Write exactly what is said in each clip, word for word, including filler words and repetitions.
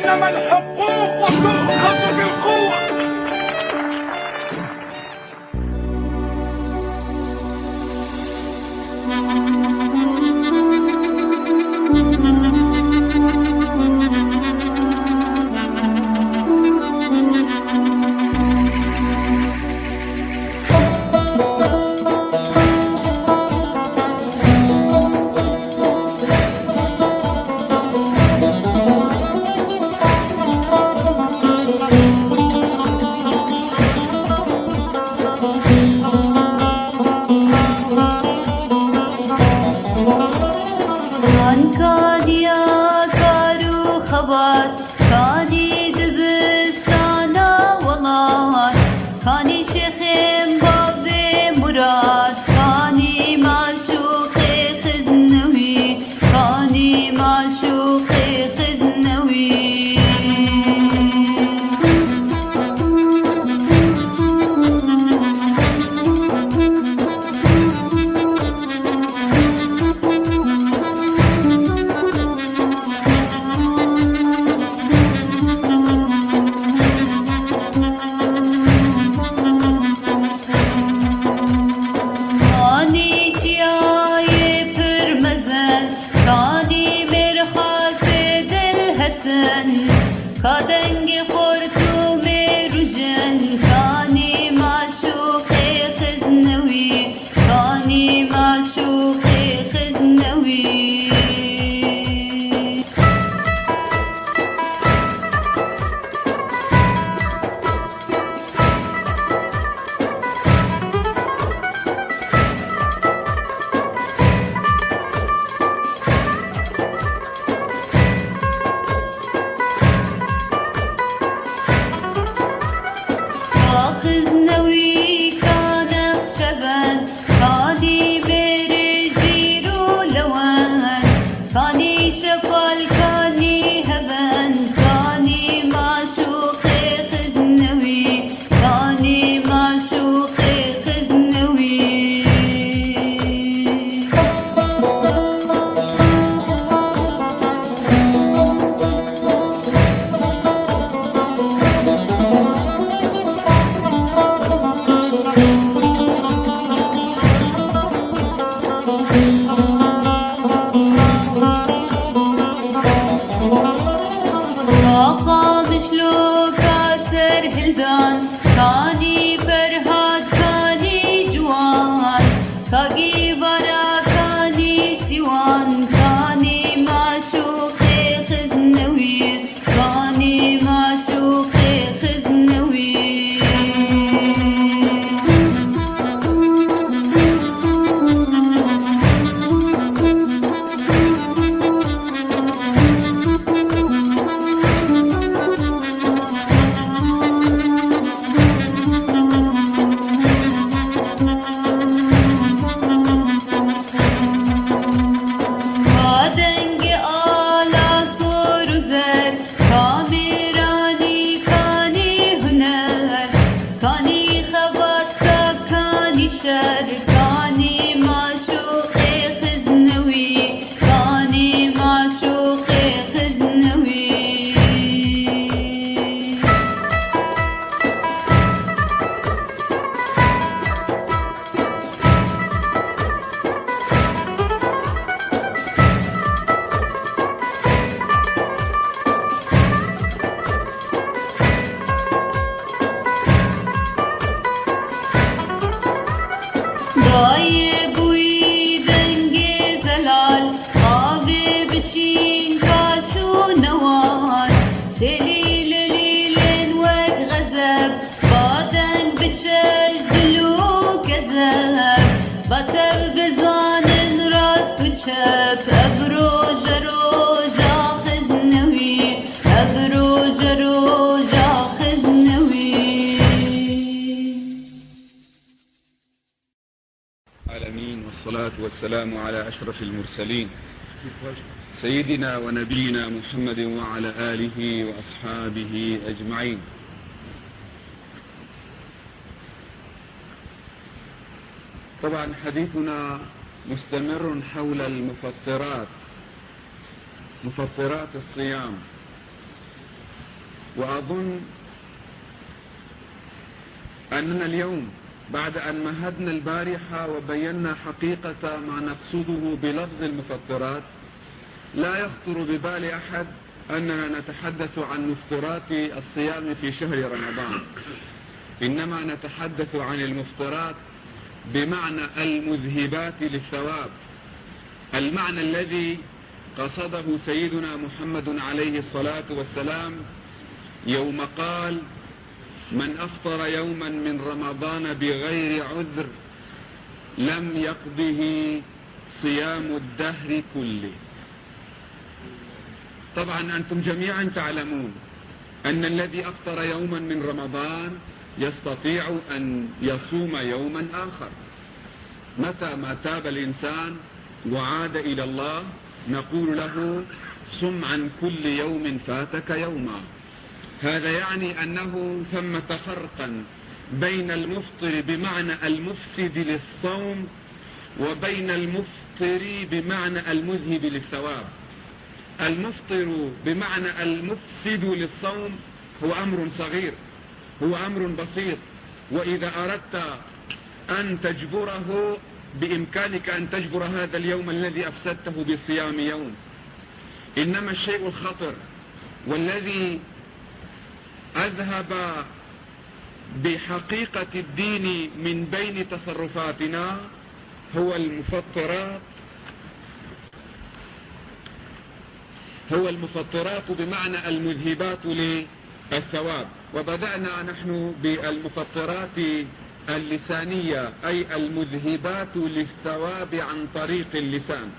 إنما الحقوق تؤخذ بالقوة. Kan kaniya kar û xebat, kanî dibistana welat, kanî şêxên bavê Murad, kanî maşûqê xiznewî, kanî maşûqê xiznewî. Kanî çiyayê pir mezin, kanî mêrxasê dil hesin, ka dengê xortumê rûjin, kanî maşûqê xiznewî, kanî maşûqê xiznewî. Ka xiznewî, ka Neqşebend, kanî mêrê jîr û lewend, kanî şepal, kanî hebend, kanî maşûqê xiznewî, kanî maşûqê xiznewî. Ka Qamişloka serhildan, kanî Ferhat, kanî Ciwan, ka Gîvara, kanî Sîwan, kanî maşûqê xiznewî, kanî maşûqê xiznewî. Ka dengê ala sor û zer, ka mêranî, kanî huner, kanî xebat, ka kanî şer, kanî maşûqê xiznewî, kanî maşûqê xiznewî. Dayê bûyî dengê zelal, avê bişîn kaş û newal, sêlî lelîlên wek xezeb, ba deng biçe ji dil û kezeb, ba tev bizanin rast û çep, ev roje roja xiznewî, ev roje roja xiznewî. العالمين، والصلاة والسلام على أشرف المرسلين، سيدنا ونبينا محمد وعلى آله وأصحابه أجمعين. طبعا حديثنا مستمر حول المفطرات، مفطرات الصيام. وأظن أننا اليوم بعد أن مهدنا البارحة وبينا حقيقة ما نقصده بلفظ المفطرات، لا يخطر ببال أحد أننا نتحدث عن مفطرات الصيام في شهر رمضان، إنما نتحدث عن المفطرات بمعنى المذهبات للثواب، المعنى الذي قصده سيدنا محمد عليه الصلاة والسلام يوم قال: "من أفطر يوما من رمضان بغير عذر لم يقضه صيام الدهر كله". طبعا أنتم جميعا تعلمون أن الذي أفطر يوما من رمضان يستطيع أن يصوم يوما آخر. متى ما تاب الإنسان وعاد إلى الله نقول له: "صم عن كل يوم فاتك يوما". هذا يعني أنه ثمة فرقا بين المفطر بمعنى المفسد للصوم وبين المفطر بمعنى المذهب للثواب. المفطر بمعنى المفسد للصوم هو أمر صغير، هو أمر بسيط، وإذا أردت أن تجبره بإمكانك أن تجبر هذا اليوم الذي أفسدته بصيام يوم. إنما الشيء الخطر والذي أذهب بحقيقة الدين من بين تصرفاتنا هو المفطرات، هو المفطرات بمعنى المذهبات للثواب. وبدأنا نحن بالمفطرات اللسانية، أي المذهبات للثواب عن طريق اللسان.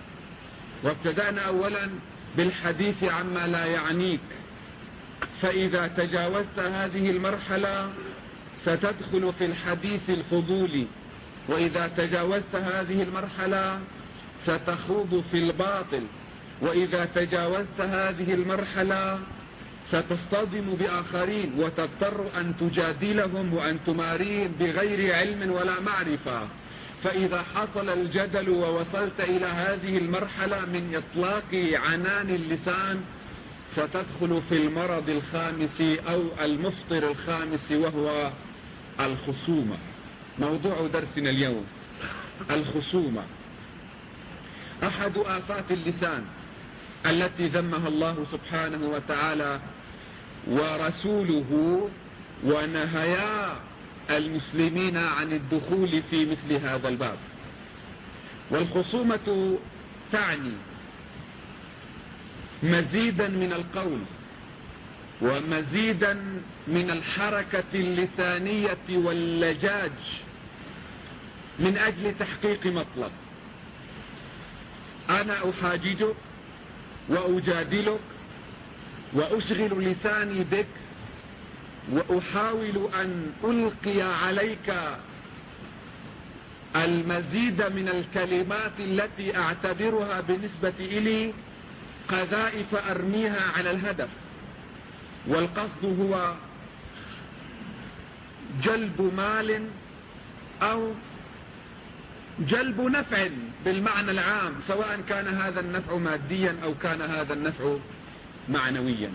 وابتدأنا أولا بالحديث عما لا يعنيك، فإذا تجاوزت هذه المرحلة ستدخل في الحديث الفضولي، وإذا تجاوزت هذه المرحلة ستخوض في الباطل، وإذا تجاوزت هذه المرحلة ستصطدم بآخرين وتضطر أن تجادلهم وأن تماريهم بغير علم ولا معرفة. فإذا حصل الجدل ووصلت إلى هذه المرحلة من إطلاق عنان اللسان، ستدخل في المرض الخامس أو المفطر الخامس، وهو الخصومة. موضوع درسنا اليوم الخصومة، أحد آفات اللسان التي ذمها الله سبحانه وتعالى ورسوله، ونهيا المسلمين عن الدخول في مثل هذا الباب. والخصومة تعني مزيدا من القول، ومزيدا من الحركة اللسانية واللجاج من أجل تحقيق مطلب. أنا أحاججك وأجادلك وأشغل لساني بك، وأحاول أن ألقي عليك المزيد من الكلمات التي أعتبرها بالنسبة إلي قذائف أرميها على الهدف، والقصد هو جلب مال أو جلب نفع بالمعنى العام، سواء كان هذا النفع ماديا أو كان هذا النفع معنويا.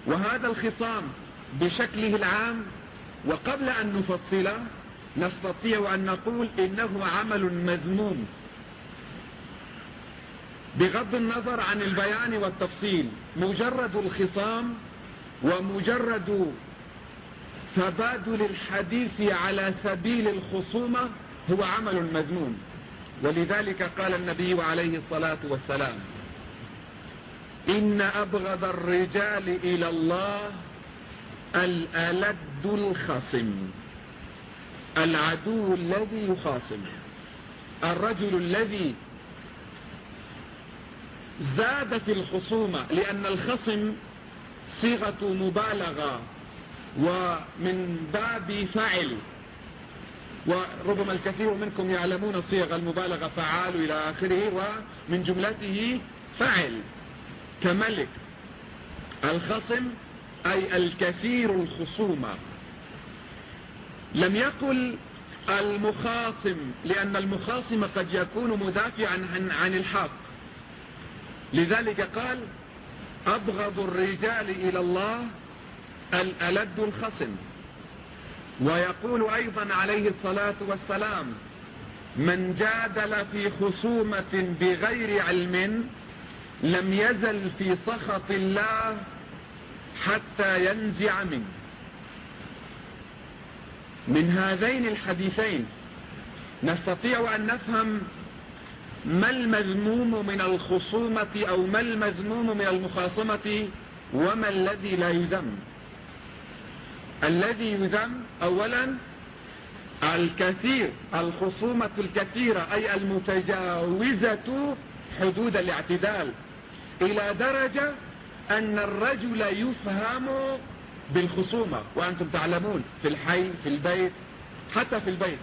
وهذا الخصام بشكله العام، وقبل أن نفصله، نستطيع أن نقول إنه عمل مذموم بغض النظر عن البيان والتفصيل. مجرد الخصام ومجرد تبادل الحديث على سبيل الخصومة هو عمل مذموم. ولذلك قال النبي عليه الصلاة والسلام: "إن أبغض الرجال إلى الله الألد الخصم، العدو الذي يخاصم، الرجل الذي زاد في الخصومة"، لأن الخصم صيغة مبالغة ومن باب فعل، وربما الكثير منكم يعلمون صيغ المبالغة، فعال إلى آخره، ومن جملته فعل كملك. الخصم أي الكثير الخصومة. لم يقل المخاصم، لأن المخاصم قد يكون مدافعا عن، عن الحق، لذلك قال: "أبغض الرجال إلى الله الألد الخصم. ويقول أيضا عليه الصلاة والسلام: من جادل في خصومة بغير علم لم يزل في سخط الله حتى ينزع منه. من هذين الحديثين نستطيع أن نفهم ما المذموم من الخصومة أو ما المذموم من المخاصمة وما الذي لا يذم. الذي يذم أولا الكثير، الخصومة الكثيرة، أي المتجاوزة حدود الاعتدال، إلى درجة أن الرجل يفهم بالخصومة. وأنتم تعلمون، في الحي، في البيت، حتى في البيت،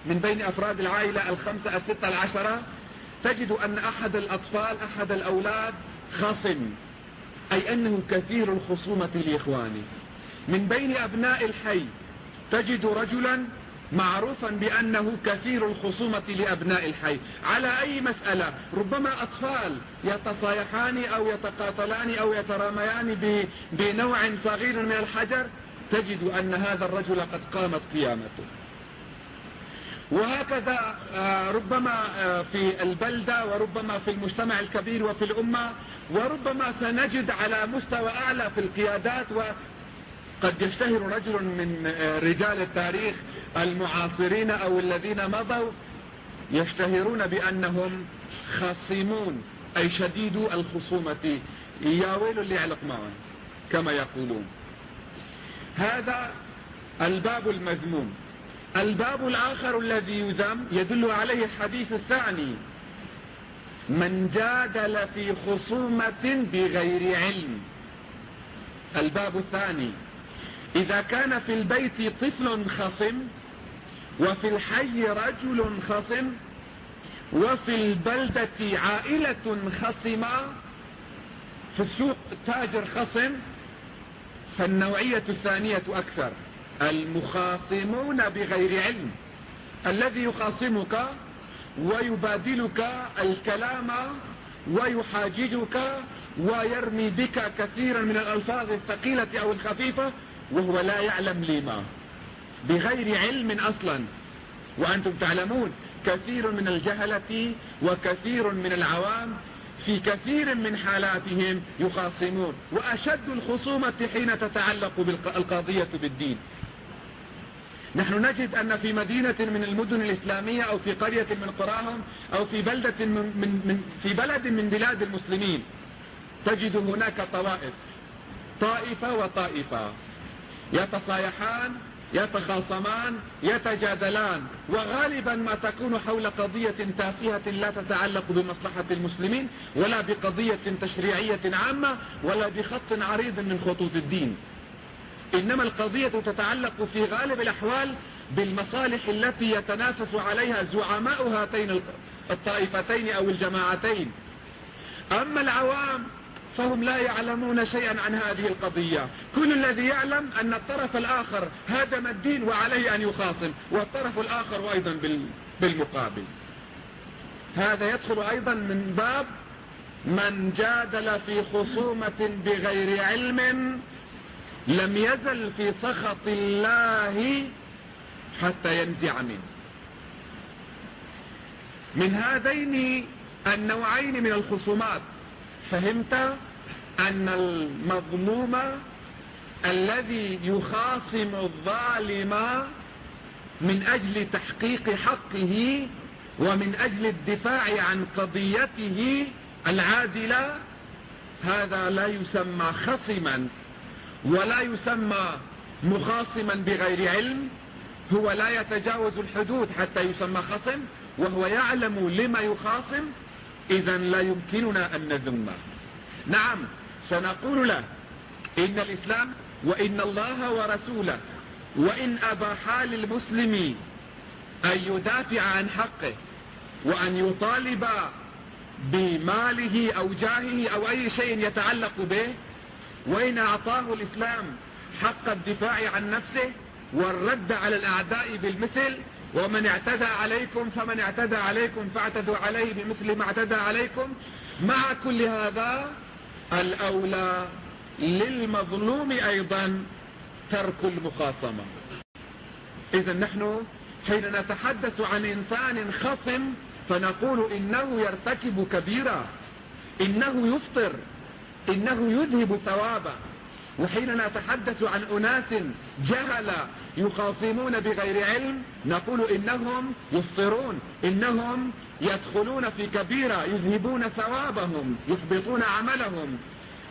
من بين أفراد العائلة الخمسة، الستة، العشرة، تجد أن أحد الأطفال، أحد الأولاد خصم، أي أنه كثير الخصومة لإخوانه. من بين أبناء الحي تجد رجلا معروفا بأنه كثير الخصومة لأبناء الحي على أي مسألة. ربما أطفال يتصايحان أو يتقاتلان أو يتراميان ب-، بنوع صغير من الحجر، تجد أن هذا الرجل قد قامت قيامته. وهكذا، آه، ربما، آه، في البلدة، وربما في المجتمع الكبير وفي الأمة، وربما سنجد على مستوى أعلى في القيادات، وقد يشتهر رجل من، آه، رجال التاريخ المعاصرين أو الذين مضوا يشتهرون بأنهم خصمون، أي شديدو الخصومة، يا ويل اللي يعلق معهم، كما يقولون. هذا الباب المذموم. الباب الآخر الذي يذم يدل عليه الحديث الثاني: من جادل في خصومة بغير علم. الباب الثاني: إذا كان في البيت طفل خصم، وفي الحي رجل خصم، وفي البلدة عائلة خصمة، في السوق تاجر خصم، فالنوعية الثانية أكثر، المخاصمون بغير علم، الذي يخاصمك ويبادلك الكلام ويحاججك ويرمي بك كثيرا من الألفاظ الثقيلة أو الخفيفة وهو لا يعلم لما، بغير علم أصلا. وأنتم تعلمون، كثير من الجهلة وكثير من العوام في كثير من حالاتهم يخاصمون، وأشد الخصومة حين تتعلق بالق-، القضية بالدين. نحن نجد أن في مدينة من المدن الإسلامية أو في قرية من قراهم أو في بلدة من، من، من، في بلد من بلاد المسلمين، تجد هناك طوائف، طائفة وطائفة، يتصايحان، يتخاصمان، يتجادلان، وغالبا ما تكون حول قضية تافهة لا تتعلق بمصلحة المسلمين ولا بقضية تشريعية عامة ولا بخط عريض من خطوط الدين. إنما القضية تتعلق في غالب الأحوال بالمصالح التي يتنافس عليها زعماء هاتين الطائفتين أو الجماعتين. أما العوام فهم لا يعلمون شيئا عن هذه القضية. كل الذي يعلم أن الطرف الآخر هاجم الدين وعليه أن يخاصم، والطرف الآخر أيضا بال-، بالمقابل. هذا يدخل أيضا من باب: من جادل في خصومة بغير علم لم يزل في سخط الله حتى ينزع منه. من هذين النوعين من الخصومات فهمت أن المظلوم الذي يخاصم الظالم من أجل تحقيق حقه ومن أجل الدفاع عن قضيته العادلة، هذا لا يسمى خصما ولا يسمى مخاصما بغير علم. هو لا يتجاوز الحدود حتى يسمى خصم، وهو يعلم لم يخاصم، إذا لا يمكننا أن نذمه. نعم، سنقول له: إن الإسلام وإن الله ورسوله وإن أباحا للمسلم أن يدافع عن حقه وأن يطالب بماله أو جاهه أو أي شيء يتعلق به، وإن أعطاه الإسلام حق الدفاع عن نفسه والرد على الأعداء بالمثل، ومن اعتدى عليكم فمن اعتدى عليكم فاعتدوا عليه بمثل ما اعتدى عليكم. مع كل هذا، الأولى للمظلوم أيضا ترك المخاصمة. إذا نحن حين نتحدث عن إنسان خصم فنقول إنه يرتكب كبيرة، إنه يفطر، إنه يذهب ثوابه. وحين نتحدث عن أناس جهلة يخاصمون بغير علم نقول إنهم يفطرون، إنهم يدخلون في كبيرة، يذهبون ثوابهم، يحبطون عملهم.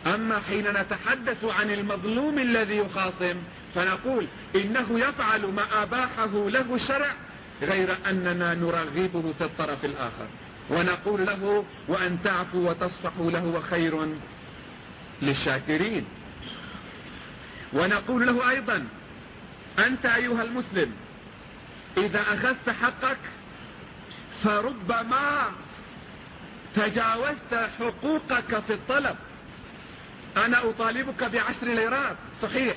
أما حين نتحدث عن المظلوم الذي يخاصم فنقول إنه يفعل ما أباحه له الشرع، غير أننا نرغبه في الطرف الآخر ونقول له: "وأن تعفوا وتصفحوا لهو خير للشاكرين". ونقول له أيضا: "أنت أيها المسلم، إذا أخذت حقك فربما تجاوزت حقوقك في الطلب. أنا أطالبك بعشر ليرات، صحيح،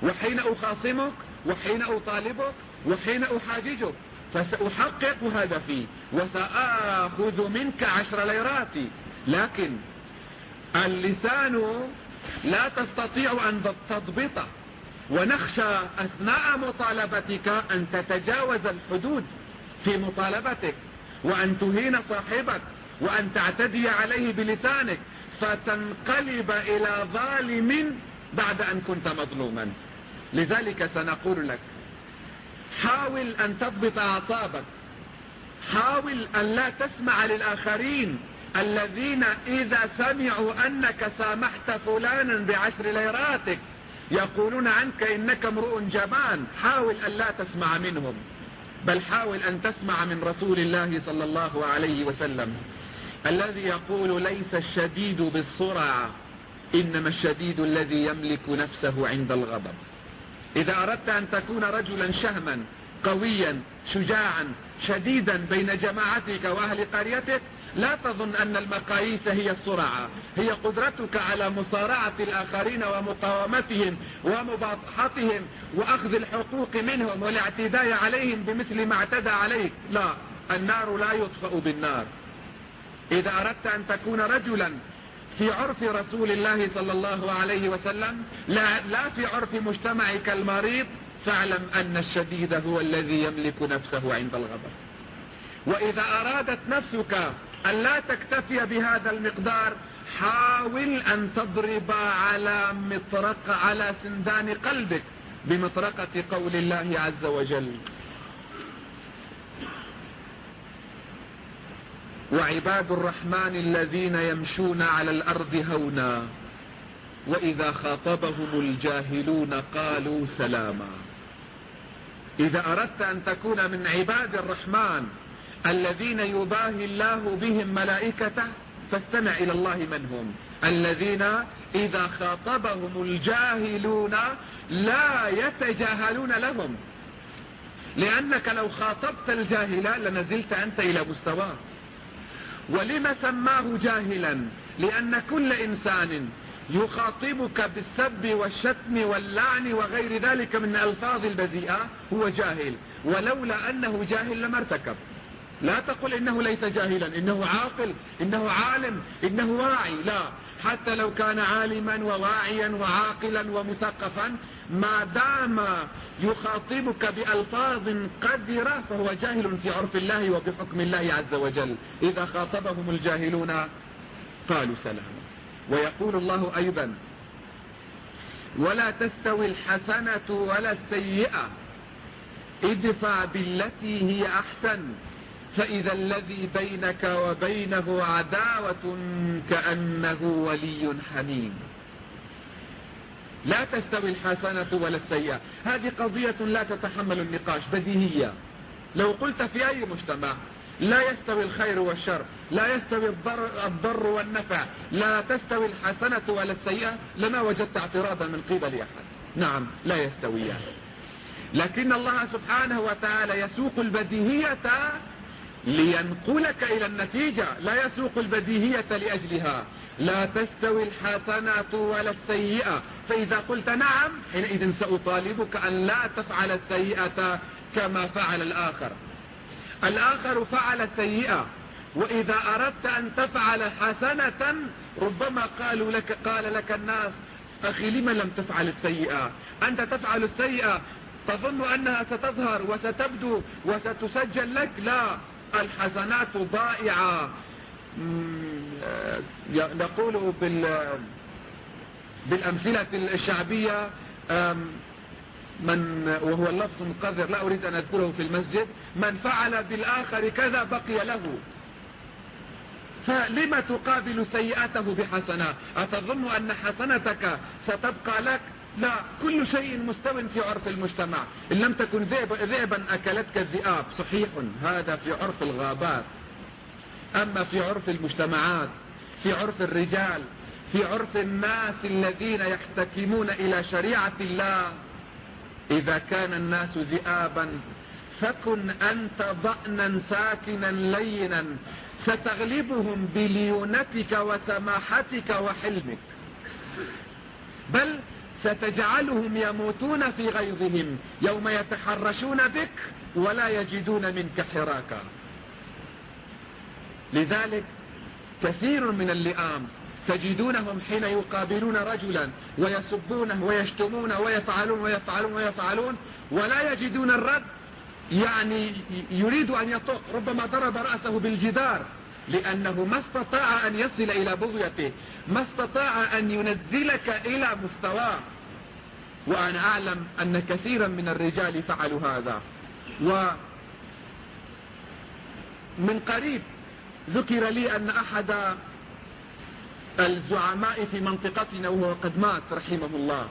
وحين أخاصمك، وحين أطالبك، وحين أحاججك، فسأحقق هدفي وسآخذ منك عشر ليرات، لكن اللسان لا تستطيع أن تضبطه، ونخشى أثناء مطالبتك أن تتجاوز الحدود في مطالبتك، وأن تهين صاحبك، وأن تعتدي عليه بلسانك، فتنقلب إلى ظالم بعد أن كنت مظلوما. لذلك سنقول لك: حاول أن تضبط أعصابك، حاول أن لا تسمع للآخرين الذين إذا سمعوا أنك سامحت فلانا بعشر ليراتك يقولون عنك إنك امرؤ جبان. حاول أن لا تسمع منهم، بل حاول أن تسمع من رسول الله صلى الله عليه وسلم الذي يقول: "ليس الشديد بالصرعة، إنما الشديد الذي يملك نفسه عند الغضب". إذا أردت أن تكون رجلا شهما قويا شجاعا شديدا بين جماعتك وأهل قريتك، لا تظن أن المقاييس هي الصرعة، هي قدرتك على مصارعة الآخرين ومقاومتهم ومباطحتهم وأخذ الحقوق منهم والاعتداء عليهم بمثل ما اعتدى عليك. لا، النار لا يطفأ بالنار. إذا أردت أن تكون رجلا في عرف رسول الله صلى الله عليه وسلم، لا، لا في عرف مجتمعك المريض، فاعلم أن الشديد هو الذي يملك نفسه عند الغضب. وإذا أرادت نفسك أن لا تكتفي بهذا المقدار، حاول أن تضرب على مطرق-، على سندان قلبك بمطرقة قول الله عز وجل: "وعباد الرحمن الذين يمشون على الأرض هونا وإذا خاطبهم الجاهلون قالوا سلاما". إذا أردت أن تكون من عباد الرحمن الذين يباهي الله بهم ملائكته، فاستمع إلى الله من هم: "الذين إذا خاطبهم الجاهلون لا يتجاهلون لهم". لأنك لو خاطبت الجاهل لنزلت أنت إلى مستواه. ولم سماه جاهلا؟ لأن كل إنسان يخاطبك بالسب والشتم واللعن وغير ذلك من الألفاظ البذيئة هو جاهل، ولولا أنه جاهل لما ارتكب. لا تقل إنه ليس جاهلا، إنه عاقل، إنه عالم، إنه واعي، لا، حتى لو كان عالما وواعيا وعاقلا ومثقفا، ما دام يخاطبك بألفاظ قذرة فهو جاهل في عرف الله وبحكم الله عز وجل. إذا خاطبهم الجاهلون قالوا سلاما. ويقول الله أيضا: "ولا تستوي الحسنة ولا السيئة، ادفع بالتي هي أحسن، فإذا الذي بينك وبينه عداوة كأنه ولي حميم". لا تستوي الحسنة ولا السيئة. هذه قضية لا تتحمل النقاش، بديهية. لو قلت في أي مجتمع: "لا يستوي الخير والشر، لا يستوي الضر، الضر والنفع، لا تستوي الحسنة ولا السيئة"، لما وجدت اعتراضا من قبل أحد. نعم، لا يستويان. لكن الله سبحانه وتعالى يسوق البديهية لينقلك إلى النتيجة، لا يسوق البديهية لأجلها. "لا تستوي الحسنة ولا السيئة". فإذا قلت: "نعم"، حينئذ سأطالبك أن لا تفعل السيئة كما فعل الآخر. الآخر فعل سيئة، وإذا أردت أن تفعل حسنة، ربما قالوا لك، قال لك الناس: "أخي، لم لم تفعل السيئة؟" أنت تفعل السيئة، تظن أنها ستظهر وستبدو وستسجل لك، لا، الحسنات ضائعة. مم، آه، نقول بال-، بالأمثلة الشعبية، آم، من، وهو اللفظ مقذر، لا أريد أن أذكره في المسجد، من فعل بالآخر كذا بقي له. فلم تقابل سيئته بحسنة؟ أتظن أن حسنتك ستبقى لك؟ لا، كل شيء مستو في عرف المجتمع. إن لم تكن ذئب-، ذئبا أكلتك الذئاب، صحيح، هذا في عرف الغابات. أما في عرف المجتمعات، في عرف الرجال، في عرف الناس الذين يحتكمون إلى شريعة الله، إذا كان الناس ذئابا، فكن أنت ضأنا ساكنا لينا، ستغلبهم بليونتك وسماحتك وحلمك، بل ستجعلهم يموتون في غيظهم يوم يتحرشون بك ولا يجدون منك حراكا. لذلك كثير من اللئام تجدونهم حين يقابلون رجلا ويسبونه ويشتمونه ويفعلون ويفعلون ويفعلون ولا يجدون الرد، يعني، يريد أن يطق، ربما ضرب رأسه بالجدار، لأنه ما استطاع أن يصل إلى بغيته، ما استطاع أن ينزلك إلى مستواه. وأنا أعلم أن كثيرا من الرجال فعلوا هذا. ومن قريب ذكر لي أن أحد الزعماء في منطقتنا، وهو قد مات رحمه الله،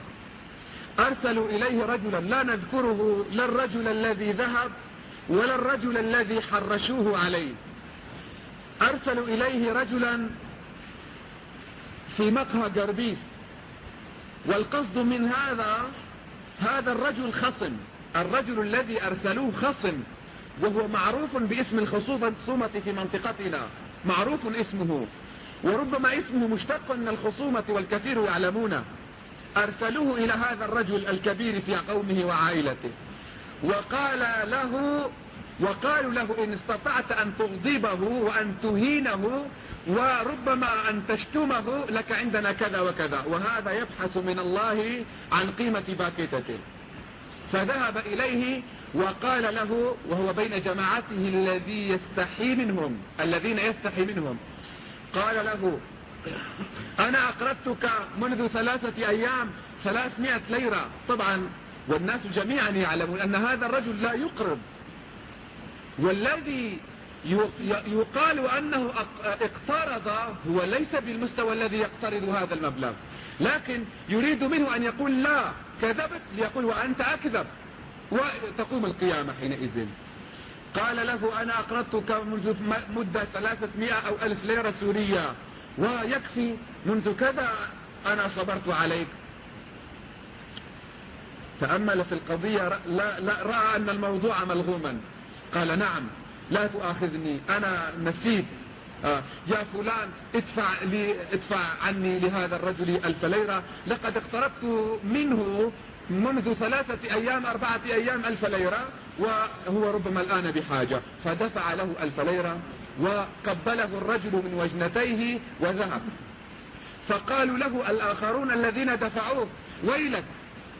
أرسلوا إليه رجلا، لا نذكره، لا الرجل الذي ذهب ولا الرجل الذي حرشوه عليه. أرسلوا إليه رجلا في مقهى قربيس، والقصد من هذا، هذا الرجل خصم، الرجل الذي أرسلوه خصم، وهو معروف باسم الخصومة في منطقتنا، معروف اسمه، وربما اسمه مشتق من الخصومة والكثير يعلمونه. أرسلوه إلى هذا الرجل الكبير في قومه وعائلته، وقال له، وقالوا له: إن استطعت أن تغضبه وأن تهينه وربما أن تشتمه، لك عندنا كذا وكذا، وهذا يبحث من الله عن قيمة باكيتته. فذهب إليه وقال له، وهو بين جماعته الذي يستحي منهم، الذين يستحي منهم، قال له: أنا أقرضتك منذ ثلاثة أيام ثلاثمائة ليرة. طبعا، والناس جميعا يعلمون أن هذا الرجل لا يقرض، والذي ي-، ي-، يقال أنه أق-، اقترض هو ليس بالمستوى الذي يقترض هذا المبلغ، لكن يريد منه أن يقول: لا، كذبت، ليقول: وأنت أكذب، وتقوم القيامة حينئذ. قال له: أنا أقرضتك منذ م-، مدة ثلاثمائة أو ألف ليرة سورية، ويكفي، منذ كذا أنا صبرت عليك. تأمل في القضية، رأ-، لا، لا، رأى أن الموضوع ملغوما. قال: نعم، لا تؤاخذني، أنا نسيت. آه، يا فلان، ادفع لي، ادفع عني لهذا الرجل ألف ليرة، لقد اقترضت منه منذ ثلاثة أيام، أربعة أيام، ألف ليرة، وهو ربما الآن بحاجة. فدفع له ألف ليرة، وقبله الرجل من وجنتيه وذهب. فقالوا له الآخرون الذين دفعوه: ويلك،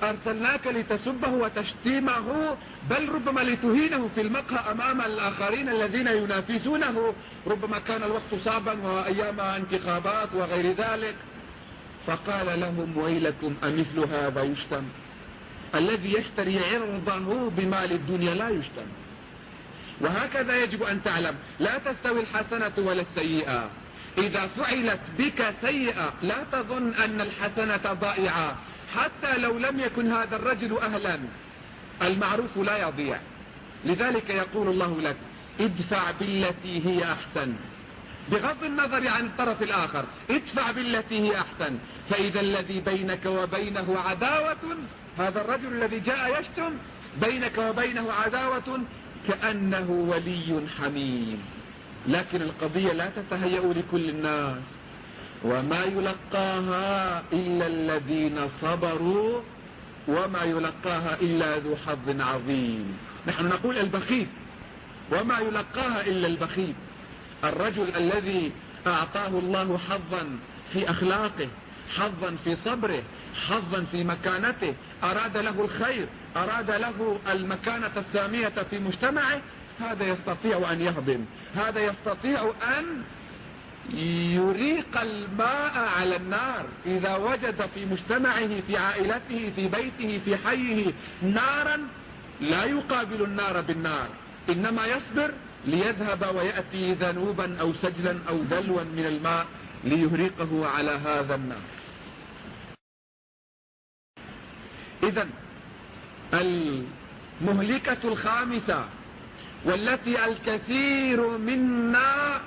أرسلناك لتسبه وتشتمه، بل ربما لتهينه في المقهى أمام الآخرين الذين ينافسونه، ربما كان الوقت صعبا وأيام انتخابات وغير ذلك. فقال لهم: ويلكم، أمثل هذا يشتم؟ الذي يشتري عرضه بمال الدنيا لا يشتم. وهكذا يجب أن تعلم، لا تستوي الحسنة ولا السيئة. إذا فعلت بك سيئة، لا تظن أن الحسنة ضائعة، حتى لو لم يكن هذا الرجل أهلا. المعروف لا يضيع. لذلك يقول الله لك: ادفع بالتي هي أحسن، بغض النظر عن الطرف الآخر، ادفع بالتي هي أحسن، فإذا الذي بينك وبينه عداوة، هذا الرجل الذي جاء يشتم، بينك وبينه عداوة كأنه ولي حميم. لكن القضية لا تتهيأ لكل الناس، وما يلقاها إلا الذين صبروا وما يلقاها إلا ذو حظ عظيم. نحن نقول البخيل، وما يلقاها إلا البخيل، الرجل الذي أعطاه الله حظا في أخلاقه، حظا في صبره، حظا في مكانته، أراد له الخير، أراد له المكانة السامية في مجتمعه، هذا يستطيع أن يهضم، هذا يستطيع أن يريق الماء على النار. إذا وجد في مجتمعه، في عائلته، في بيته، في حيه نارا، لا يقابل النار بالنار، إنما يصبر ليذهب ويأتي ذنوبا أو سجلا أو دلوا من الماء ليهريقه على هذا النار. إذن المهلكة الخامسة، والتي الكثير منا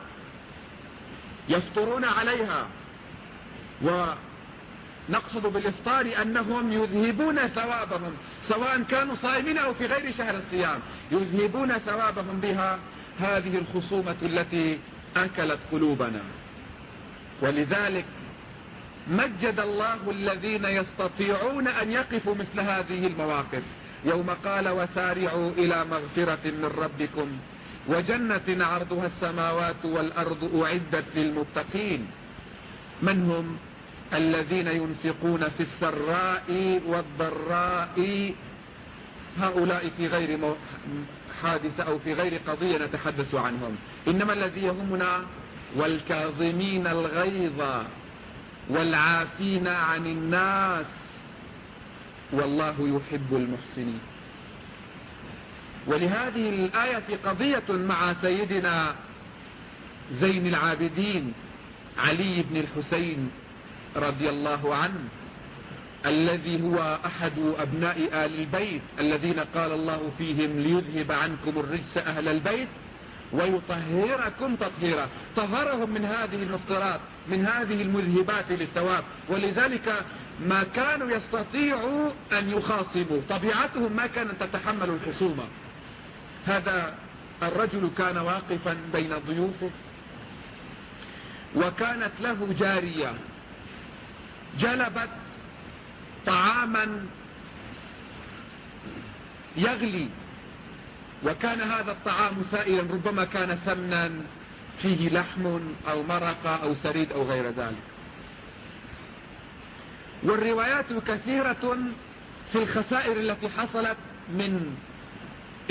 يفطرون عليها، ونقصد بالإفطار أنهم يذهبون ثوابهم، سواء كانوا صائمين أو في غير شهر الصيام، يذهبون ثوابهم بها، هذه الخصومة التي أكلت قلوبنا. ولذلك مجد الله الذين يستطيعون أن يقفوا مثل هذه المواقف، يوم قال: "وسارعوا إلى مغفرة من ربكم وجنة عرضها السماوات والأرض أعدت للمتقين". من هم؟ الذين ينفقون في السراء والضراء. هؤلاء في غير مو-، حادثة أو في غير قضية نتحدث عنهم، إنما الذي يهمنا: "والكاظمين الغيظ والعافين عن الناس والله يحب المحسنين". ولهذه الآية قضية مع سيدنا زين العابدين علي بن الحسين رضي الله عنه، الذي هو أحد أبناء آل البيت الذين قال الله فيهم: "ليذهب عنكم الرجس أهل البيت ويطهركم تطهيرا". طهرهم من هذه المفطرات، من هذه المذهبات للثواب، ولذلك ما كانوا يستطيعوا أن يخاصموا، طبيعتهم ما كانت تتحمل الخصومة. هذا الرجل كان واقفا بين ضيوفه، وكانت له جارية جلبت طعاما يغلي، وكان هذا الطعام سائلا، ربما كان سمنا فيه لحم أو مرقة أو ثريد أو غير ذلك. والروايات كثيرة في الخسائر التي حصلت من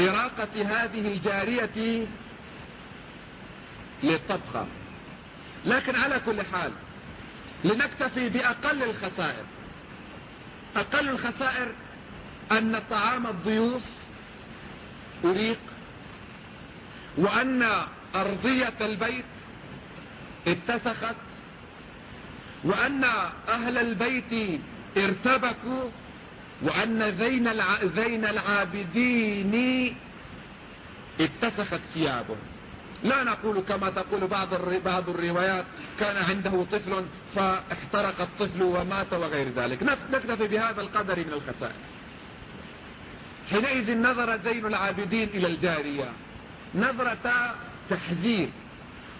إراقة هذه الجارية للطبخة. لكن على كل حال، لنكتفي بأقل الخسائر. أقل الخسائر أن طعام الضيوف أريق، وأن أرضية البيت اتسخت، وأن أهل البيت ارتبكوا، وأن زين الع-، زين العابدين اتسخت ثيابه. لا نقول كما تقول بعض الر-، بعض الروايات: "كان عنده طفل فاحترق الطفل ومات" وغير ذلك. نف-، نكتفي بهذا القدر من الخسائر. حينئذ نظر زين العابدين إلى الجارية نظرة تحذير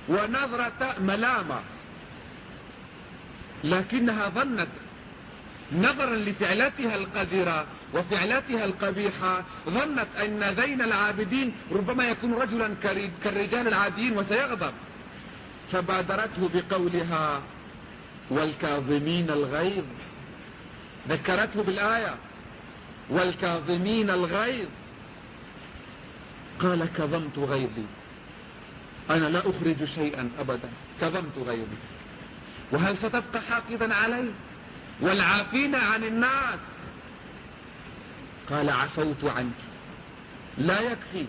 ونظرة ملامة، لكنها ظنت، نظرا لفعلتها القذرة وفعلتها القبيحة، ظنت أن زين العابدين ربما يكون رجلا كري-، كالرجال العاديين وسيغضب، فبادرته بقولها: "والكاظمين الغيظ". ذكرته بالآية: "والكاظمين الغيظ". قال: "كظمت غيظي، أنا لا أخرج شيئا أبدا، كظمت غيظي، وهل ستبقى حاقدا علي؟ والعافين عن الناس". قال: "عفوت عنك". لا يكفي،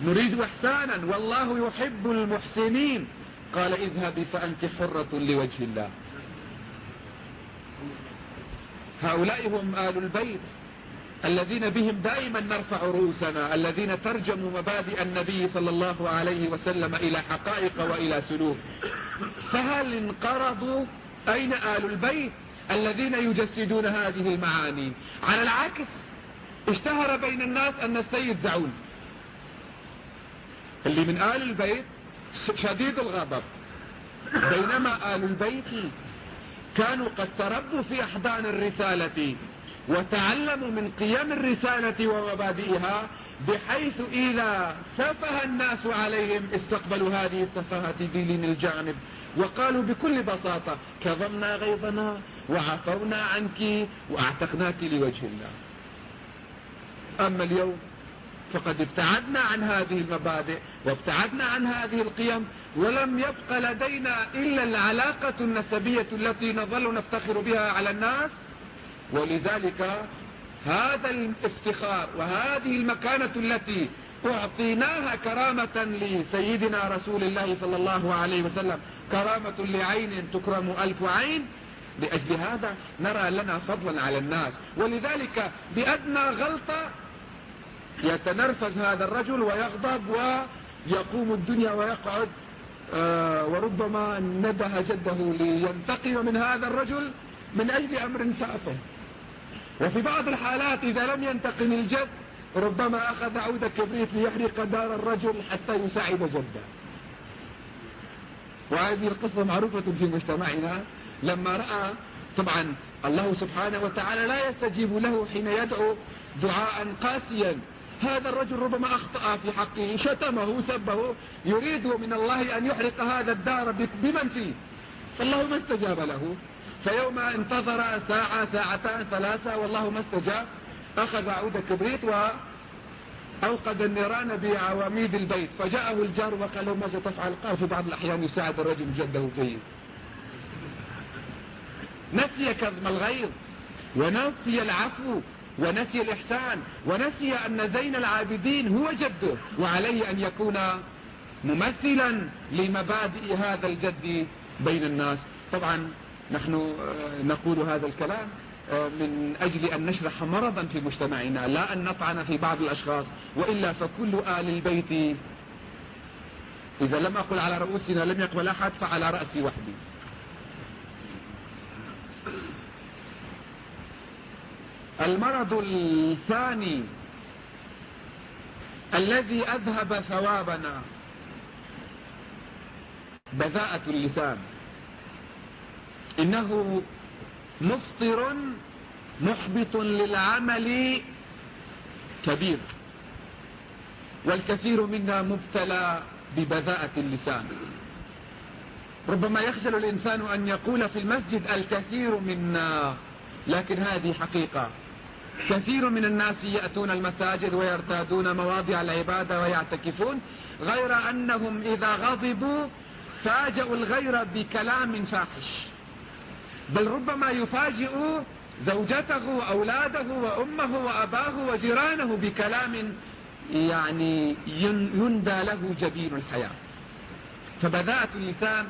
نريد إحسانا، والله يحب المحسنين. قال: "اذهبي فأنت حرة لوجه الله". هؤلاء هم آل البيت الذين بهم دائما نرفع رؤوسنا، الذين ترجموا مبادئ النبي صلى الله عليه وسلم إلى حقائق وإلى سلوك. فهل انقرضوا؟ أين آل البيت الذين يجسدون هذه المعاني؟ على العكس، اشتهر بين الناس أن السيد زعول، اللي من آل البيت، شديد الغضب، بينما آل البيت كانوا قد تربوا في أحضان الرسالة وتعلموا من قيم الرسالة ومبادئها، بحيث إذا سفه الناس عليهم استقبلوا هذه السفاهة بلين الجانب، وقالوا بكل بساطة: "كظمنا غيظنا وعفونا عنك وأعتقناك لوجه الله". أما اليوم فقد ابتعدنا عن هذه المبادئ وابتعدنا عن هذه القيم، ولم يبق لدينا إلا العلاقة النسبية التي نظل نفتخر بها على الناس. ولذلك هذا الافتخار وهذه المكانة التي أعطيناها كرامة لسيدنا رسول الله صلى الله عليه وسلم، كرامة لعين تكرم ألف عين، لأجل هذا نرى لنا فضلا على الناس. ولذلك بأدنى غلطة يتنرفز هذا الرجل ويغضب ويقوم الدنيا ويقعد، آه، وربما نده جده لينتقم من هذا الرجل من أجل أمر سافه. وفي بعض الحالات إذا لم ينتقم الجد ربما أخذ عود كبريت ليحرق دار الرجل حتى يساعد جده. وهذه القصة معروفة في مجتمعنا. لما رأى، طبعا، الله سبحانه وتعالى لا يستجيب له حين يدعو دعاء قاسيا. هذا الرجل ربما أخطأ في حقه، شتمه، سبه، يريد من الله أن يحرق هذا الدار ب-، بمن فيه، فالله ما استجاب له. فيوم انتظر ساعة، ساعتان، ثلاثة، والله ما استجاب، أخذ عود كبريت و أوقد النيران بعواميد البيت، فجاءه الجار وقال له: "ماذا تفعل؟" قال: "في بعض الأحيان يساعد الرجل جده في، نسي كظم الغيظ، ونسي العفو، ونسي الإحسان، ونسي أن زين العابدين هو جده، وعليه أن يكون ممثلا لمبادئ هذا الجد بين الناس." طبعا نحن، آه، نقول هذا الكلام، آه، من أجل أن نشرح مرضا في مجتمعنا، لا أن نطعن في بعض الأشخاص، وإلا فكل آل البيت إذا لم أقل على رؤوسنا لم يقبل أحد، فعلى رأسي وحدي. المرض الثاني الذي أذهب ثوابنا بذاءة اللسان. إنه مفطر محبط للعمل كبير، والكثير منا مبتلى ببذاءة اللسان. ربما يخجل الإنسان أن يقول في المسجد: "الكثير منا"، لكن هذه حقيقة. كثير من الناس يأتون المساجد ويرتادون مواضع العبادة ويعتكفون، غير أنهم إذا غضبوا فاجأوا الغير بكلام فاحش، بل ربما يفاجئ زوجته وأولاده وأمه وأباه وجيرانه بكلام، يعني، ين-، يندى له جبين الحياة. فبذاءة اللسان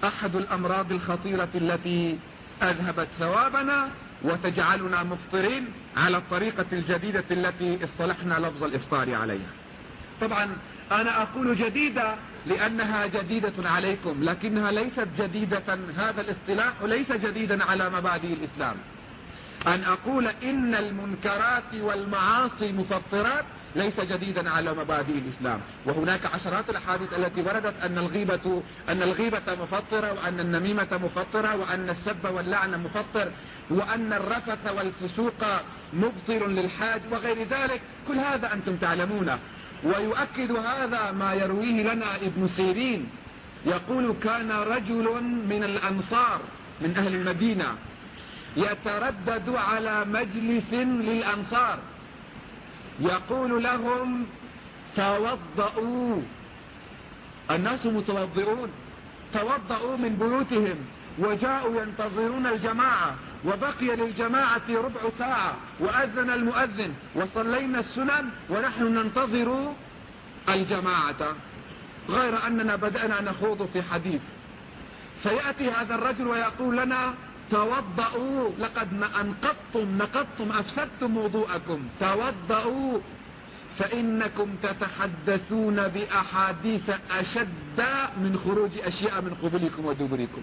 أحد الأمراض الخطيرة التي أذهبت ثوابنا وتجعلنا مفطرين على الطريقة الجديدة التي اصطلحنا لفظ الإفطار عليها. طبعا أنا أقول جديدة لأنها جديدة عليكم، لكنها ليست جديدة، هذا الاصطلاح ليس جديدا على مبادئ الإسلام. أن أقول إن المنكرات والمعاصي مفطرات ليس جديدا على مبادئ الإسلام، وهناك عشرات الأحاديث التي وردت أن الغيبة، أن الغيبة مفطرة، وأن النميمة مفطرة، وأن السب واللعن مفطر، وأن الرفث والفسوق مبطل للحاج، وغير ذلك، كل هذا أنتم تعلمونه. ويؤكد هذا ما يرويه لنا ابن سيرين، يقول: كان رجل من الأنصار، من أهل المدينة، يتردد على مجلس للأنصار يقول لهم: "توضؤوا". الناس متوضئون، توضؤوا من بيوتهم وجاءوا ينتظرون الجماعة، وبقي للجماعة ربع ساعة وأذن المؤذن وصلينا السنن ونحن ننتظر الجماعة، غير أننا بدأنا نخوض في حديث، فيأتي هذا الرجل ويقول لنا: "توضؤوا، لقد أنقضتم، نقضتم، أفسدتم وضوءكم، توضؤوا، فإنكم تتحدثون بأحاديث أشد من خروج أشياء من قبلكم ودبركم".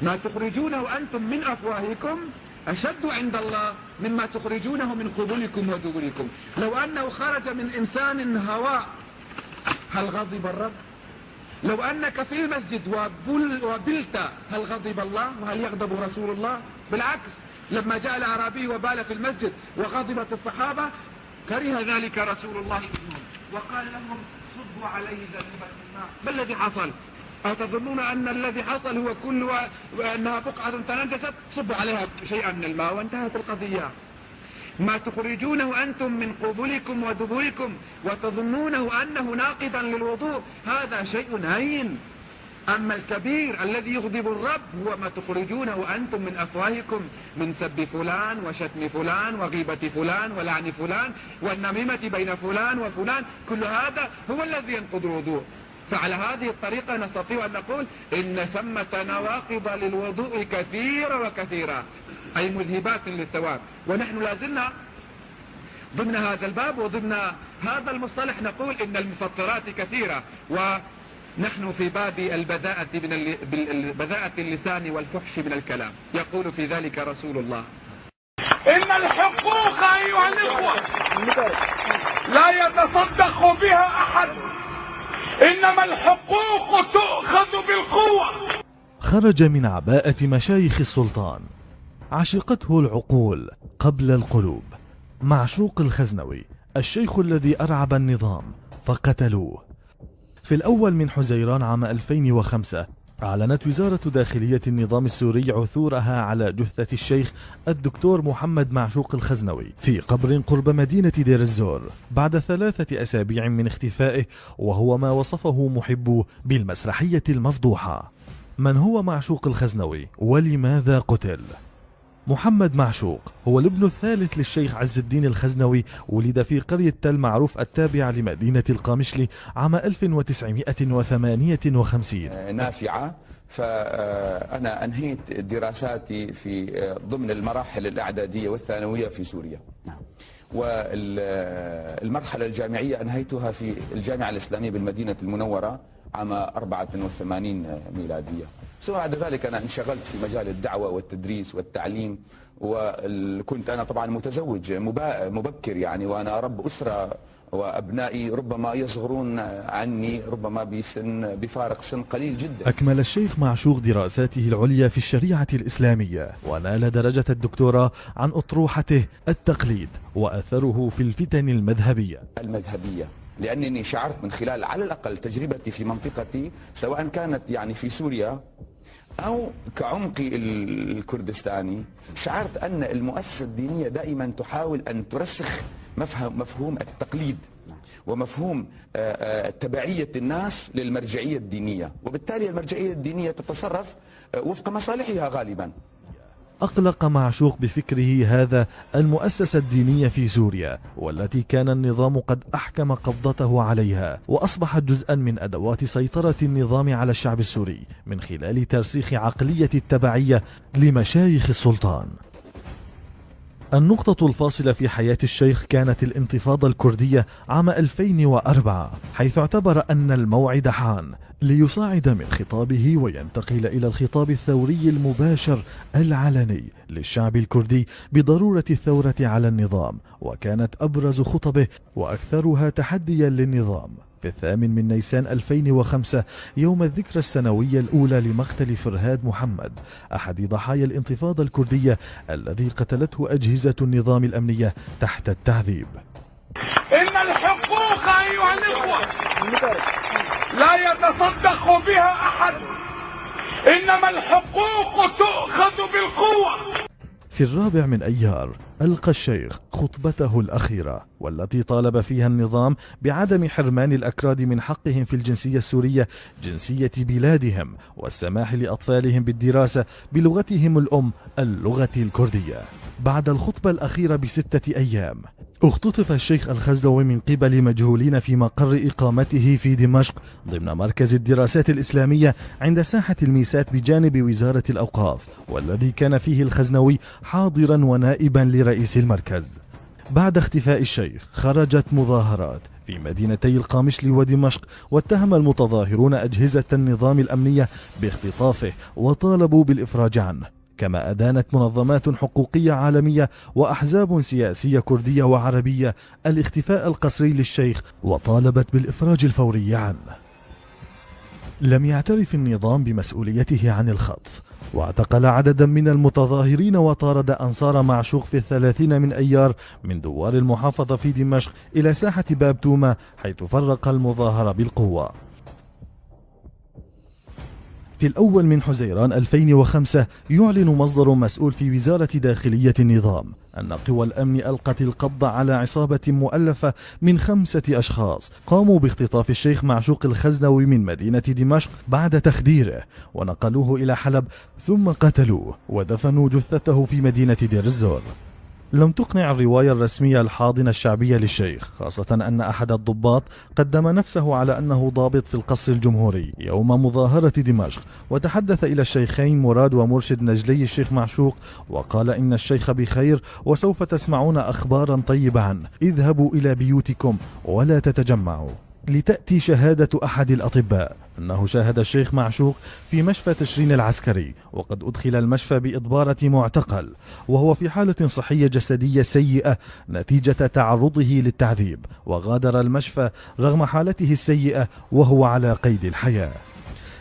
ما تخرجونه أنتم من أفواهكم أشد عند الله مما تخرجونه من قبلكم ودبركم. لو أنه خرج من إنسان هواء، هل غضب الرب؟ لو أنك في المسجد وبل-، وبلت، هل غضب الله؟ وهل يغضب رسول الله؟ بالعكس، لما جاء الأعرابي وبال في المسجد وغضبت الصحابة، كره ذلك رسول الله منهم وقال لهم: "صبوا عليه ذنوبا من ماء". ما الذي حصل؟ أتظنون أن الذي حصل هو كل و-، وأنها بقعة تنجست؟ صبوا عليها شيئا من الماء وانتهت القضية. ما تخرجونه أنتم من قبلكم ودبركم وتظنونه أنه ناقضا للوضوء، هذا شيء هين. أما الكبير الذي يغضب الرب هو ما تخرجونه أنتم من أفواهكم من سب فلان وشتم فلان وغيبة فلان ولعن فلان والنميمة بين فلان وفلان، كل هذا هو الذي ينقض الوضوء. فعلى هذه الطريقة نستطيع أن نقول إن ثمة نواقض للوضوء كثيرة وكثيرة، أي مذهبات للثواب، ونحن لا زلنا ضمن هذا الباب وضمن هذا المصطلح نقول إن المفطرات كثيرة، ونحن في باب البذاءة من ال-، بال-، بذاءة اللسان والفحش من الكلام، يقول في ذلك رسول الله. إن الحقوق أيها الإخوة لا يتصدق بها أحد، إنما الحقوق تؤخذ بالقوة. خرج من عباءة مشايخ السلطان، عشقته العقول قبل القلوب، معشوق الخزنوي، الشيخ الذي أرعب النظام فقتلوه. في الأول من حزيران عام ألفين وخمسة، أعلنت وزارة داخلية النظام السوري عثورها على جثة الشيخ الدكتور محمد معشوق الخزنوي في قبر قرب مدينة دير الزور بعد ثلاثة أسابيع من اختفائه، وهو ما وصفه محبوه بالمسرحية المفضوحة. من هو معشوق الخزنوي ولماذا قتل؟ محمد معشوق هو الابن الثالث للشيخ عز الدين الخزنوي، ولد في قرية تل معروف التابعة لمدينة القامشلي عام ألف وتسعمائة وثمانية وخمسين. نافعة. فأنا أنهيت دراساتي في ضمن المراحل الإعدادية والثانوية في سوريا. والمرحلة الجامعية أنهيتها في الجامعة الإسلامية بالمدينة المنورة عام أربعة وثمانين ميلادية. ثم بعد ذلك أنا انشغلت في مجال الدعوة والتدريس والتعليم، وكنت أنا طبعا متزوج مبا-، مبكر، يعني، وأنا رب أسرة، وأبنائي ربما يصغرون عني، ربما بسن، بفارق سن قليل جدا. أكمل الشيخ معشوق دراساته العليا في الشريعة الإسلامية، ونال درجة الدكتوراه عن أطروحته التقليد وأثره في الفتن المذهبية. المذهبية، لأنني شعرت من خلال، على الأقل، تجربتي في منطقتي، سواء كانت، يعني، في سوريا أو كعمقي ال-، الكردستاني، شعرت أن المؤسسة الدينية دائما تحاول أن ترسخ مفه-، مفهوم التقليد ومفهوم، آه، آه، تبعية الناس للمرجعية الدينية، وبالتالي المرجعية الدينية تتصرف، آه، وفق مصالحها غالبا. أقلق معشوق بفكره هذا المؤسسة الدينية في سوريا، والتي كان النظام قد أحكم قبضته عليها، وأصبحت جزءا من أدوات سيطرة النظام على الشعب السوري من خلال ترسيخ عقلية التبعية لمشايخ السلطان. النقطة الفاصلة في حياة الشيخ كانت الانتفاضة الكردية عام ألفين وأربعة، حيث اعتبر أن الموعد حان ليصعد من خطابه وينتقل إلى الخطاب الثوري المباشر العلني للشعب الكردي بضرورة الثورة على النظام، وكانت أبرز خطبه وأكثرها تحديا للنظام في الثامن من نيسان ألفين وخمسة، يوم الذكرى السنوية الأولى لمقتل فرهاد محمد، أحد ضحايا الانتفاضة الكردية الذي قتلته أجهزة النظام الأمنية تحت التعذيب. إن الحقوق أيها الإخوة لا يتصدق بها أحد، إنما الحقوق تؤخذ بالقوة. في الرابع من أيار ألقى الشيخ خطبته الأخيرة، والتي طالب فيها النظام بعدم حرمان الأكراد من حقهم في الجنسية السورية، جنسية بلادهم، والسماح لأطفالهم بالدراسة بلغتهم الأم، اللغة الكردية. بعد الخطبة الأخيرة بستة أيام، اختطف الشيخ الخزنوي من قبل مجهولين في مقر إقامته في دمشق ضمن مركز الدراسات الإسلامية عند ساحة الميسات بجانب وزارة الأوقاف، والذي كان فيه الخزنوي حاضرا ونائبا لرئيس المركز. بعد اختفاء الشيخ، خرجت مظاهرات في مدينتي القامشلي ودمشق، واتهم المتظاهرون أجهزة النظام الأمنية باختطافه وطالبوا بالإفراج عنه، كما أدانت منظمات حقوقية عالمية وأحزاب سياسية كردية وعربية الاختفاء القسري للشيخ، وطالبت بالإفراج الفوري عنه. لم يعترف النظام بمسؤوليته عن الخطف، واعتقل عددا من المتظاهرين وطارد أنصار معشوق في الثلاثين من أيار من دوار المحافظة في دمشق إلى ساحة باب توما، حيث فرق المظاهرة بالقوة. في الأول من حزيران ألفين وخمسة، يعلن مصدر مسؤول في وزارة داخلية النظام أن قوى الأمن ألقت القبض على عصابة مؤلفة من خمسة أشخاص قاموا باختطاف الشيخ معشوق الخزنوي من مدينة دمشق بعد تخديره، ونقلوه إلى حلب، ثم قتلوه ودفنوا جثته في مدينة دير الزور. لم تقنع الرواية الرسمية الحاضنة الشعبية للشيخ، خاصة أن أحد الضباط قدم نفسه على أنه ضابط في القصر الجمهوري يوم مظاهرة دمشق، وتحدث إلى الشيخين مراد ومرشد نجلي الشيخ معشوق، وقال إن الشيخ بخير وسوف تسمعون أخبارا طيبة عنه، اذهبوا إلى بيوتكم ولا تتجمعوا. لتأتي شهادة أحد الأطباء أنه شاهد الشيخ معشوق في مشفى تشرين العسكري، وقد أدخل المشفى بإضبارة معتقل، وهو في حالة صحية جسدية سيئة نتيجة تعرضه للتعذيب، وغادر المشفى رغم حالته السيئة وهو على قيد الحياة.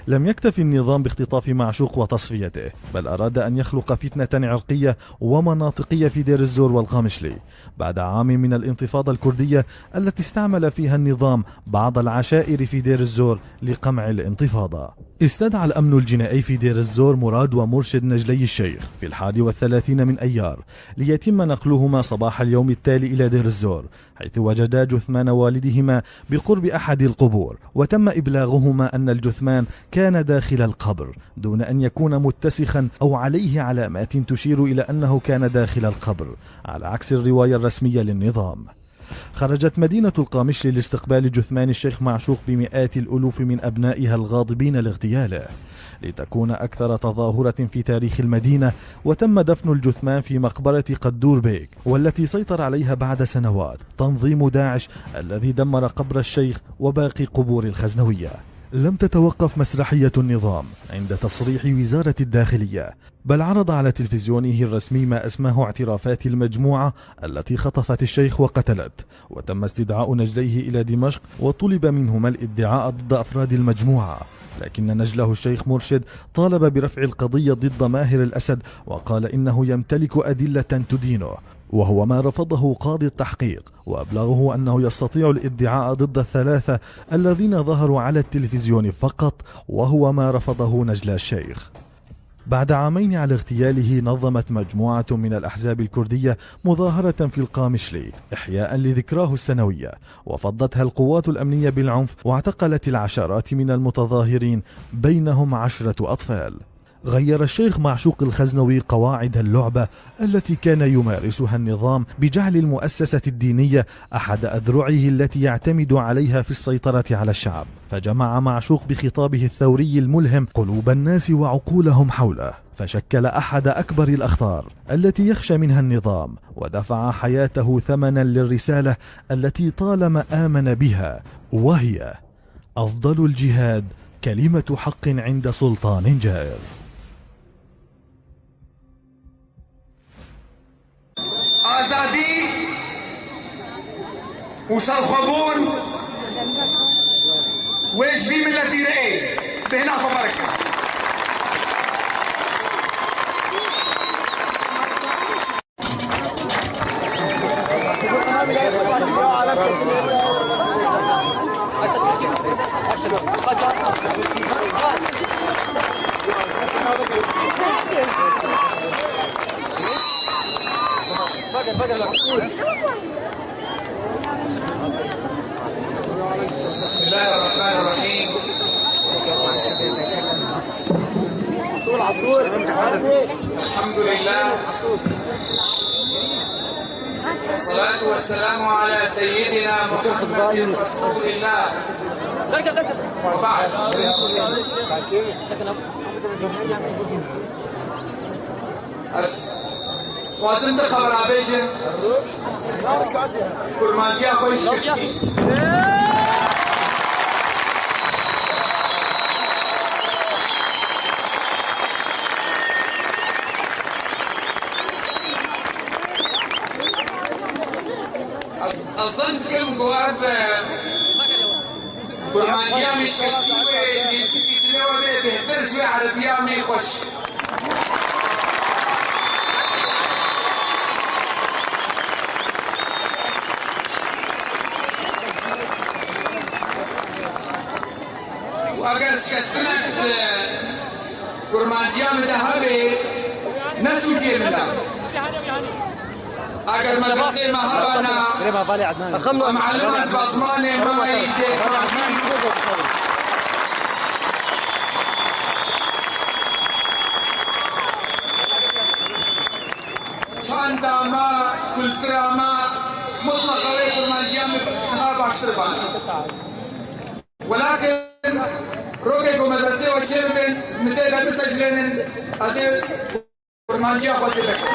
لم يكتف النظام باختطاف معشوق وتصفيته، بل أراد أن يخلق فتنة عرقية ومناطقية في دير الزور والقامشلي بعد عام من الانتفاضة الكردية التي استعمل فيها النظام بعض العشائر في دير الزور لقمع الانتفاضة. استدعى الأمن الجنائي في دير الزور مراد ومرشد نجلي الشيخ في الحادي والثلاثين من أيار، ليتم نقلهما صباح اليوم التالي إلى دير الزور، حيث وجدا جثمان والدهما بقرب أحد القبور، وتم إبلاغهما أن الجثمان كان داخل القبر دون أن يكون متسخا أو عليه علامات تشير إلى أنه كان داخل القبر، على عكس الرواية الرسمية للنظام. خرجت مدينة القامشلي لاستقبال جثمان الشيخ معشوق بمئات الألوف من أبنائها الغاضبين لاغتياله، لتكون أكثر تظاهرة في تاريخ المدينة، وتم دفن الجثمان في مقبرة قدور بيك، والتي سيطر عليها بعد سنوات تنظيم داعش الذي دمر قبر الشيخ وباقي قبور الخزنوية. لم تتوقف مسرحية النظام عند تصريح وزارة الداخلية، بل عرض على تلفزيونه الرسمي ما أسماه اعترافات المجموعة التي خطفت الشيخ وقتلته، وتم استدعاء نجليه إلى دمشق، وطلب منهما الادعاء ضد أفراد المجموعة، لكن نجله الشيخ مرشد طالب برفع القضية ضد ماهر الأسد، وقال إنه يمتلك أدلة تدينه، وهو ما رفضه قاضي التحقيق، وأبلغه أنه يستطيع الادعاء ضد الثلاثة الذين ظهروا على التلفزيون فقط، وهو ما رفضه نجلى الشيخ. بعد عامين على اغتياله، نظمت مجموعة من الأحزاب الكردية مظاهرة في القامشلي إحياء لذكراه السنوية، وفضتها القوات الأمنية بالعنف، واعتقلت العشرات من المتظاهرين، بينهم عشرة أطفال. غير الشيخ معشوق الخزنوي قواعد اللعبة التي كان يمارسها النظام بجعل المؤسسة الدينية أحد أذرعه التي يعتمد عليها في السيطرة على الشعب، فجمع معشوق بخطابه الثوري الملهم قلوب الناس وعقولهم حوله، فشكل أحد أكبر الأخطار التي يخشى منها النظام، ودفع حياته ثمنا للرسالة التي طالما آمن بها، وهي: أفضل الجهاد كلمة حق عند سلطان جائر. ئازادی و سەرخۆبوون وێژوی ملەتی رێ بهنا خۆبەرەکە. بسم الله الرحمن الرحيم. الحمد لله. الصلاة والسلام على سيدنا محمد رسول الله. وبعد. Ez dixwazim du xebera bêjim. Kurmanciya xwe şikestî. Ez, ez zan dikim ku ev, e, Kurmanciya me şikestî wê nêzîkî dilê we bê bêhtir ji wê erebiya me xweş. Û eger şikestinek, e, Kurmanciya min de hebe, ne sûcê min e. Eger medresê me hebana, em elima di ba zimanê me yî tê fehmî. Çanda me, kultura me, mutleqa wê kurmanciya min niha baştir bana. Welakin rokê ku medresê we çêbibin, min tê de biseclênin, ez ê kurmanciya xwe zêde kim.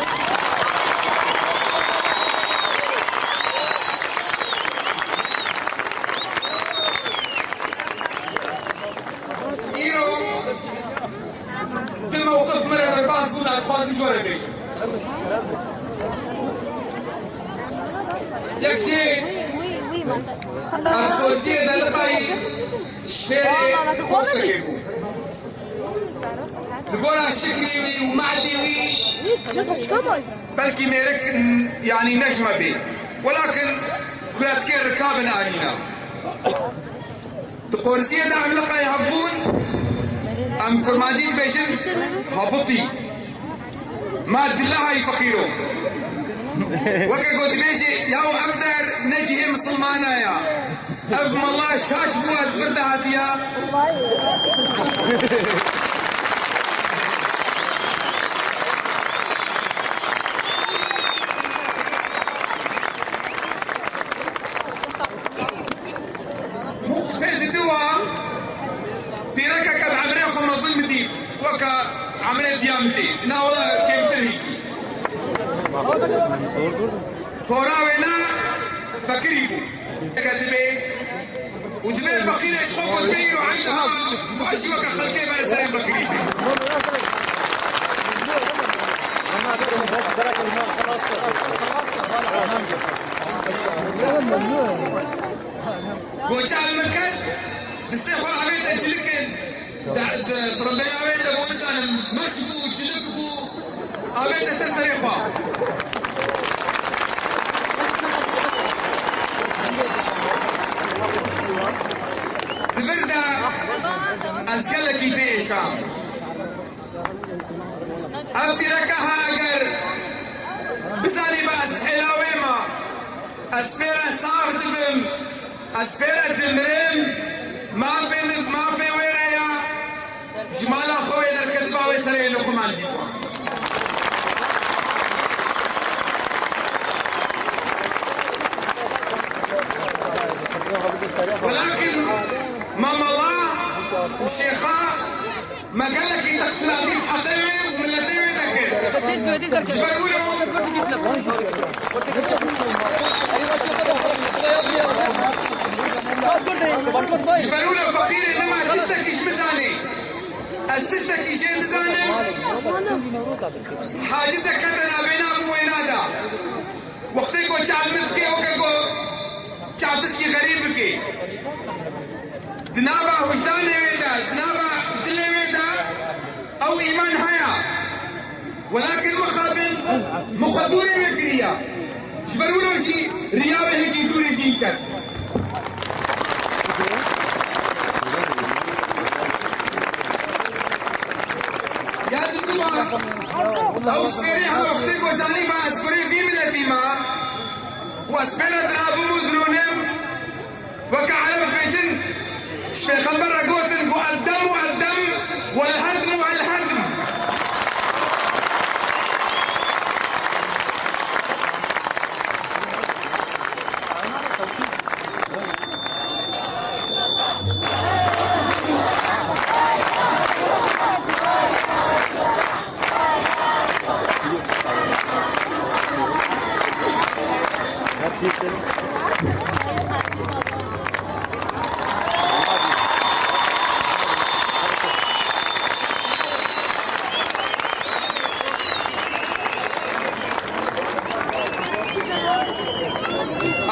Îro du mewqif min re derbas bûn, ez dixwazim ji we re bêjim. Yek jê, ez Xoziyê de niqayî ji fêrê Xorsekê bûm. Li gora şiklî wî û mehdî wî belkî mêrik, yanî ne ji me bê. Welakin xuya dikê rikabin anîna. Di Qorsiyê de em liqayê hev bûn, em kurmancî dibêjin habitî. Ma dilahayî feqîro. Weke ku dibêjê, yaw ev der ne cihê misilmana ya. Ev mala şaş bû, ez vir de hatiya. Mûqifê didiwa pîrekeke bi emrê xwe mezin min dît, weke emrê diya min tê. Ina wela kêmtir hîkî. Tora wêna fekirî bû. Ke dibê û dibê feqîrê ji xwe ku dibê îro enda hema, ku ez jî weke xelkê berê serê fekirî bê. Goça min ket, distê xwe avête cilikên, di, di tirimbêla wê de bû, nizanim, meş bû, cilik bû, avête ser serê xwe. Di vir de ez gelekî pê êşam. Ev pîreke ha eger bizanîba ez di hêla wê ma, ez pê re sax dibim, ez pê re dimirim, mafê min mafê wê re ya, ji mala xwe wê derketiba wê serê hêlo xwe man dîtwa. Welakin mamala û şêxa Me gelekî teqsîratî bi heqê wê û miletê wê dekir. Ji ber wilo, ji ber wilo feqîrê nema tiştekî ji min zanê. Ez tiştekî jê nizanim. Hacizek kete navêna min wêna da. Wextê ku çav min dikê, weke ku çav tişkî xerîb bikê. Di nava wijdanê wê de, di nava dilê wê de ew îman heye. Welakin mixabin min xwe dûrê wê kiriye. Ji ber wilo jî riya wê hingî dûrî dîn ket. Ya diduwa, ew ji fêrê ha wextê ku zanîba ez kurê vî miletî me û ez pê re dirabim û dirûnim, weke Ereb dibêjin, ji Pêxember re gotin, got, "Eddem û eddem, welhedm û elhedm."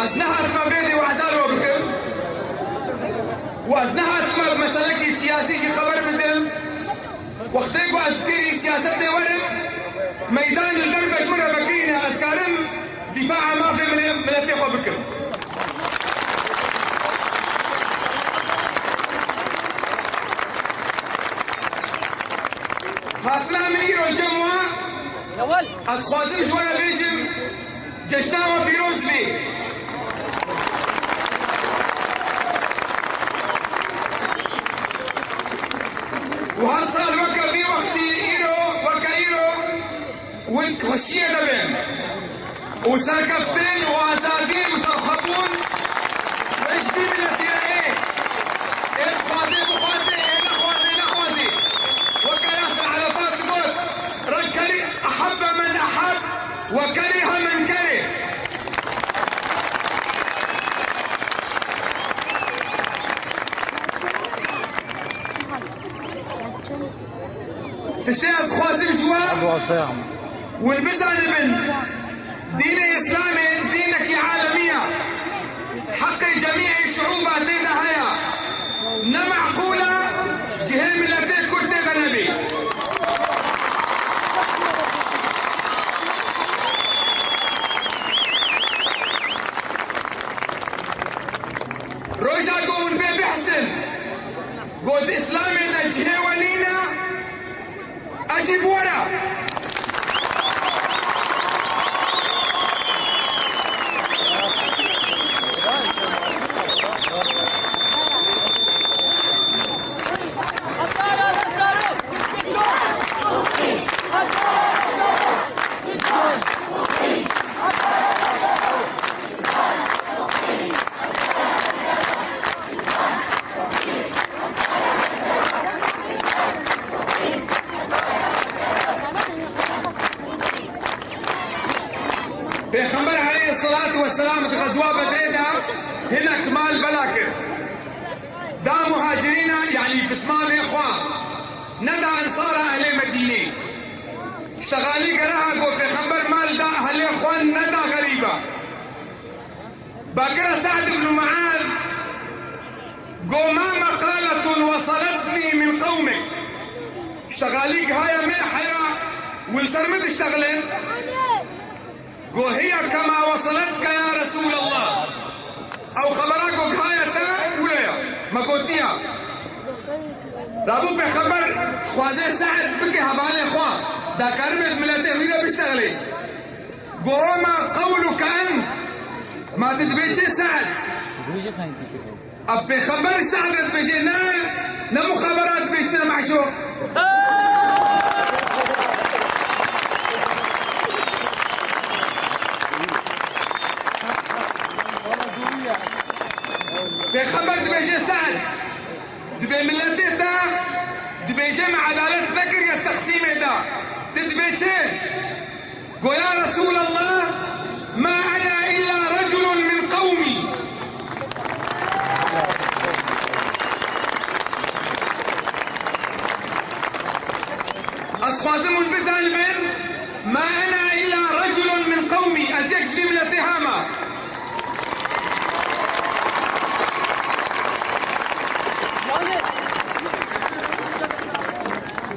Ez nehatime vê dê weza ro bikim û ez nehatime bi meselekî siyasî jî xeber bidim. Wextê ku ez bi têrî siyasetê werim, meydan li derve ji min re vekirîne, ez karim dîfaa mafê milê-, miletê xwe bikim. Hatina min îro cem we, ez xwazim ji we re bêjim, cejna we pîroz bê. Û her sal weke vî wextî îro, weke îro, hûn di xweşiyê de bin. û serkeftin û azadî û serxwebûn wê ji vî miletî re ê. Ê dixwazê bixwazê, ê nexwazê nexwazê. Weke Yasir Arafat digot, "Re keri-, ehebbe men eheb ve kerihe men kerih." Tiştê ez dixwazim ji we, hûn bizanibin, dînê Îslamê dînekî alemî ye. Heqê cemîê şiûba tê de heye. Ne meqûl e cihê miletê Kurd tê de nebî. Roja ku hûn bê bihsin, ku di Îslamê de cihê we nîne, ez jî bi we re. Pêxember aleyhisselatu vesselam di xezwa Bedrê de hinek mal bela kir. Da muhacirîna, yanî pismamê xwe, neda ensara ehlê Medînê. Ji texalî gereha ku Pêxember mal da ehlê xwe, neda xerîba. Bakira Sa'd ibn Mu'az, go, "Ma meqaletun wesaletnî min qewmik." Ji texalî gihaya me heya, wî li ser min diştexilin. Go, "Hiye kema wesaletke ya Resûlallah." Ew xebera go gihaya te wilo ya. Me gotiya. Rabû Pêxember dixwaze Sa'd bike hevalê xwe. Da karibe bi miletê wî re biştexilê. Go, "Wema qewluke ent?" Ma tu dibê çi Sa'd? Ev pêxember Sa'd re dibêje, ne, ne muxaberat dibêje, ne meşûq. Pêxember dibêje Sa'd, dibê miletê te dibêje me edalet nekiriye teqsîmê de. Tu dibê çi? Go, "Ya Resûlallah, ma ena illa reculun min qewmî." Ez xwazim hûn bizanibin, "Ma ena illa reculun min qewmî." Ez yek ji vî miletê hama.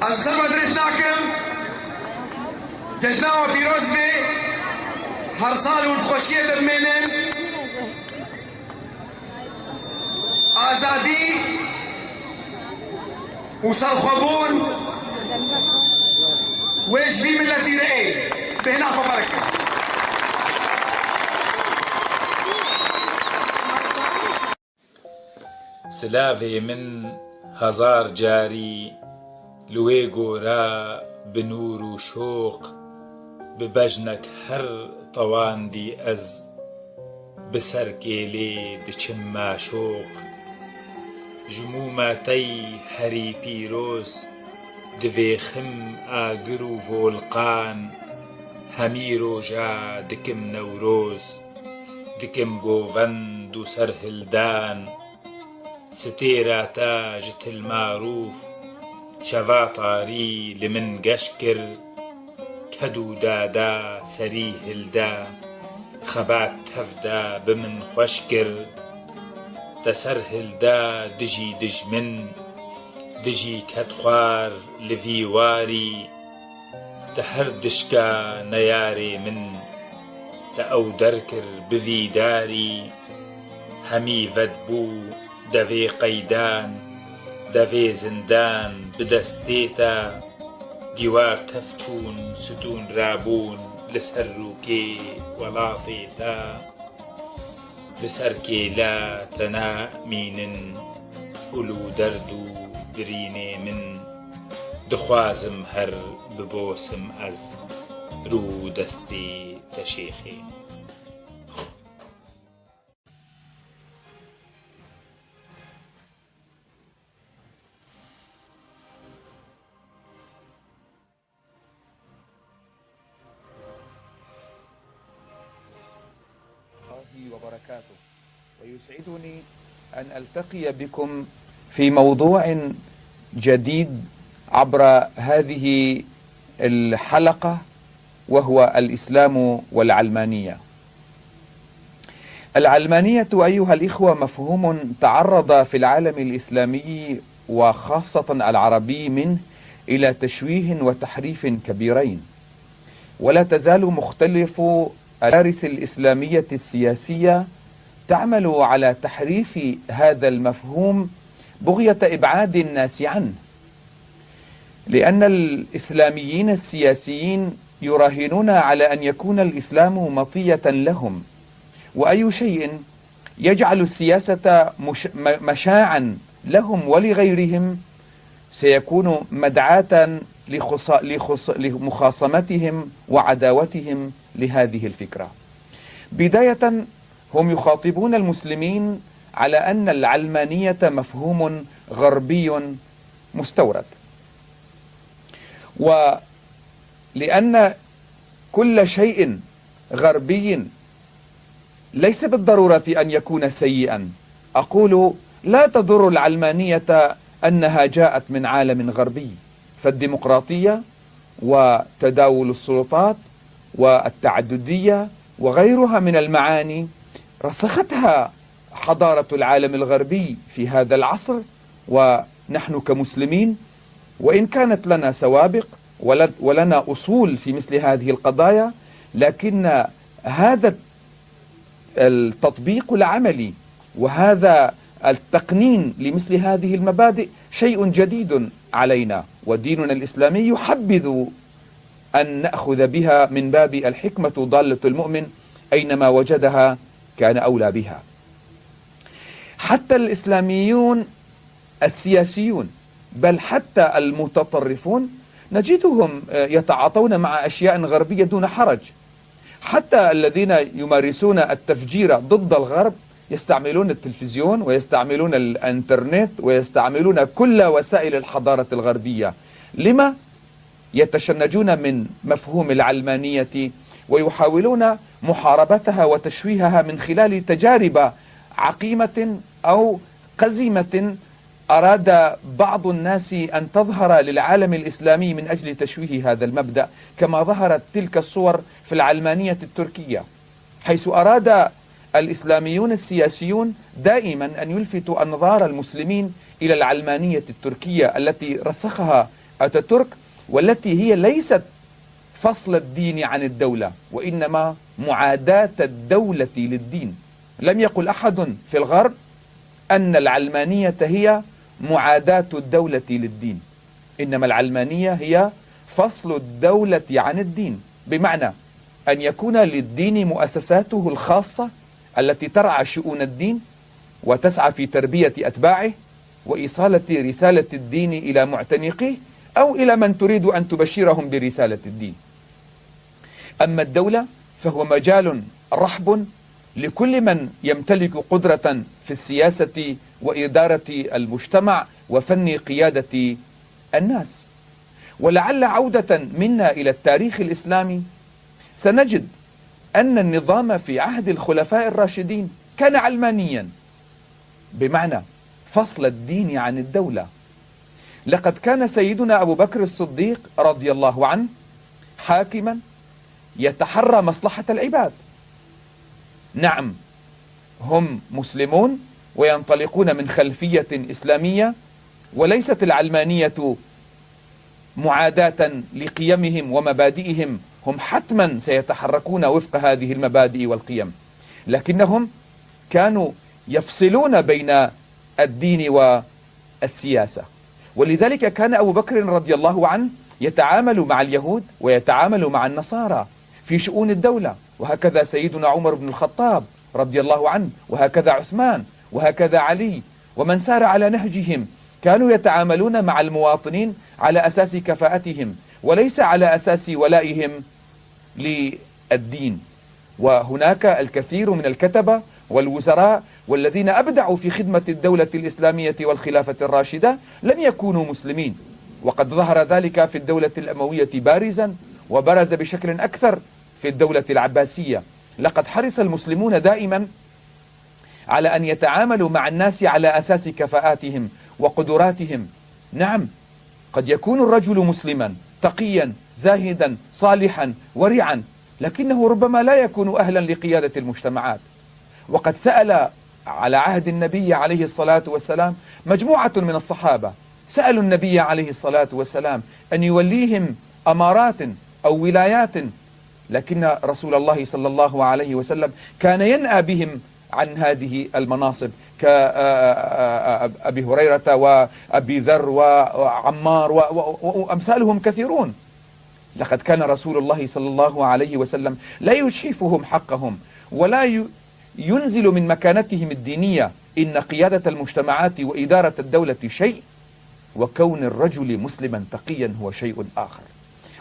Ez ser me dirêj nakim. Cejna we pîroz be. Her sal hûn di xweşiyê de bimênin. Azadî û serxwebûn wê ji vî miletî re ê. Bêhna xwe ferek kin. Silavê min hezar carî li wê gora bi nûr û şoq, bi bejnek her tewandî ez bi ser kêlê diçim maşoq. Ji mûma tey herî pîroz divêxim agir û volqan, hemî roja dikim Newroz. Dikim govend û serhildan, stêra te ji Til Marûf, çava tarî li min geş kir, ked û dada serî hilda, xebat tev de bi min xweş kir. Te serhilda dijî dijmin, dijî kedxwar li vî warî, Te her dişka neyarê min, te ew derkir bi vî darî, hemî vedbû devê qeydan, devê zindan bi destê te. Dîwar tev çûn, stûn rabûn li ser rûkê welatê te. Li ser kêle te namînin, hûl û derd û birînê min. Dixwazim her bibosim ez rû destê te şêxê. الله وبركاته، ويسعدني أن ألتقي بكم في موضوع جديد عبر هذه الحلقة، وهو الإسلام والعلمانية. العلمانية أيها الإخوة مفهوم تعرض في العالم الإسلامي وخاصة العربي منه إلى تشويه وتحريف كبيرين، ولا تزال مختلف المدارس الإسلامية السياسية تعمل على تحريف هذا المفهوم بغية إبعاد الناس عنه، لأن الإسلاميين السياسيين يراهنون على أن يكون الإسلام مطية لهم، وأي شيء يجعل السياسة مش-، م-، مشاعا لهم ولغيرهم سيكون مدعاة لخصا-، لخص-، لمخاصمتهم وعداوتهم لهذه الفكرة. بداية، هم يخاطبون المسلمين على أن العلمانية مفهوم غربي مستورد، ولأن كل شيء غربي ليس بالضرورة أن يكون سيئا. أقول: لا تضر العلمانية أنها جاءت من عالم غربي، فالديمقراطية وتداول السلطات والتعددية وغيرها من المعاني رسختها حضارة العالم الغربي في هذا العصر، ونحن كمسلمين، وإن كانت لنا سوابق ول-، ولنا أصول في مثل هذه القضايا، لكن هذا التطبيق العملي وهذا التقنين لمثل هذه المبادئ شيء جديد علينا، وديننا الإسلامي يحبذ أن نأخذ بها من باب الحكمة ضالة المؤمن، أينما وجدها كان أولى بها. حتى الإسلاميون السياسيون، بل حتى المتطرفون، نجدهم، آه، يتعاطون مع أشياء غربية دون حرج. حتى الذين يمارسون التفجير ضد الغرب يستعملون التلفزيون ويستعملون الإنترنت ويستعملون كل وسائل الحضارة الغربية. لما؟ يتشنجون من مفهوم العلمانية ويحاولون محاربتها وتشويهها من خلال تجارب عقيمة أو قزمة أراد بعض الناس أن تظهر للعالم الإسلامي من أجل تشويه هذا المبدأ، كما ظهرت تلك الصور في العلمانية التركية، حيث أراد الإسلاميون السياسيون دائما أن يلفتوا أنظار المسلمين إلى العلمانية التركية التي رسخها أتاتورك، والتي هي ليست فصل الدين عن الدولة، وإنما معاداة الدولة للدين. لم يقل أحد في الغرب أن العلمانية هي معاداة الدولة للدين، إنما العلمانية هي فصل الدولة عن الدين، بمعنى أن يكون للدين مؤسساته الخاصة التي ترعى شؤون الدين وتسعى في تربية أتباعه وإيصالة رسالة الدين إلى معتنقيه أو إلى من تريد أن تبشرهم برسالة الدين. أما الدولة فهو مجال رحب لكل من يمتلك قدرة في السياسة وإدارة المجتمع وفن قيادة الناس. ولعل عودة منا إلى التاريخ الإسلامي سنجد أن النظام في عهد الخلفاء الراشدين كان علمانيا، بمعنى فصل الدين عن الدولة. لقد كان سيدنا أبو بكر الصديق رضي الله عنه حاكما يتحرى مصلحة العباد. نعم، هم مسلمون وينطلقون من خلفية إسلامية، وليست العلمانية معاداة لقيمهم ومبادئهم، هم حتما سيتحركون وفق هذه المبادئ والقيم، لكنهم كانوا يفصلون بين الدين والسياسة. ولذلك كان أبو بكر رضي الله عنه يتعامل مع اليهود ويتعامل مع النصارى في شؤون الدولة، وهكذا سيدنا عمر بن الخطاب رضي الله عنه، وهكذا عثمان، وهكذا علي، ومن سار على نهجهم، كانوا يتعاملون مع المواطنين على أساس كفاءتهم وليس على أساس ولائهم للدين. وهناك الكثير من الكتبة والوزراء والذين أبدعوا في خدمة الدولة الإسلامية والخلافة الراشدة لم يكونوا مسلمين، وقد ظهر ذلك في الدولة الأموية بارزا، وبرز بشكل أكثر في الدولة العباسية. لقد حرص المسلمون دائما على أن يتعاملوا مع الناس على أساس كفاءاتهم وقدراتهم. نعم، قد يكون الرجل مسلما تقيا زاهدا صالحا ورعا، لكنه ربما لا يكون أهلا لقيادة المجتمعات. وقد سأل على عهد النبي عليه الصلاة والسلام مجموعة من الصحابة، سألوا النبي عليه الصلاة والسلام أن يوليهم أمارات أو ولايات، لكن رسول الله صلى الله عليه وسلم كان ينأى بهم عن هذه المناصب، كأبي هريرة وأبي ذر وعمار و-، و-، و-، وأمثالهم كثيرون. لقد كان رسول الله صلى الله عليه وسلم لا يجحفهم حقهم ولا ي-، ينزل من مكانتهم الدينية. إن قيادة المجتمعات وإدارة الدولة شيء، وكون الرجل مسلما تقيا هو شيء آخر.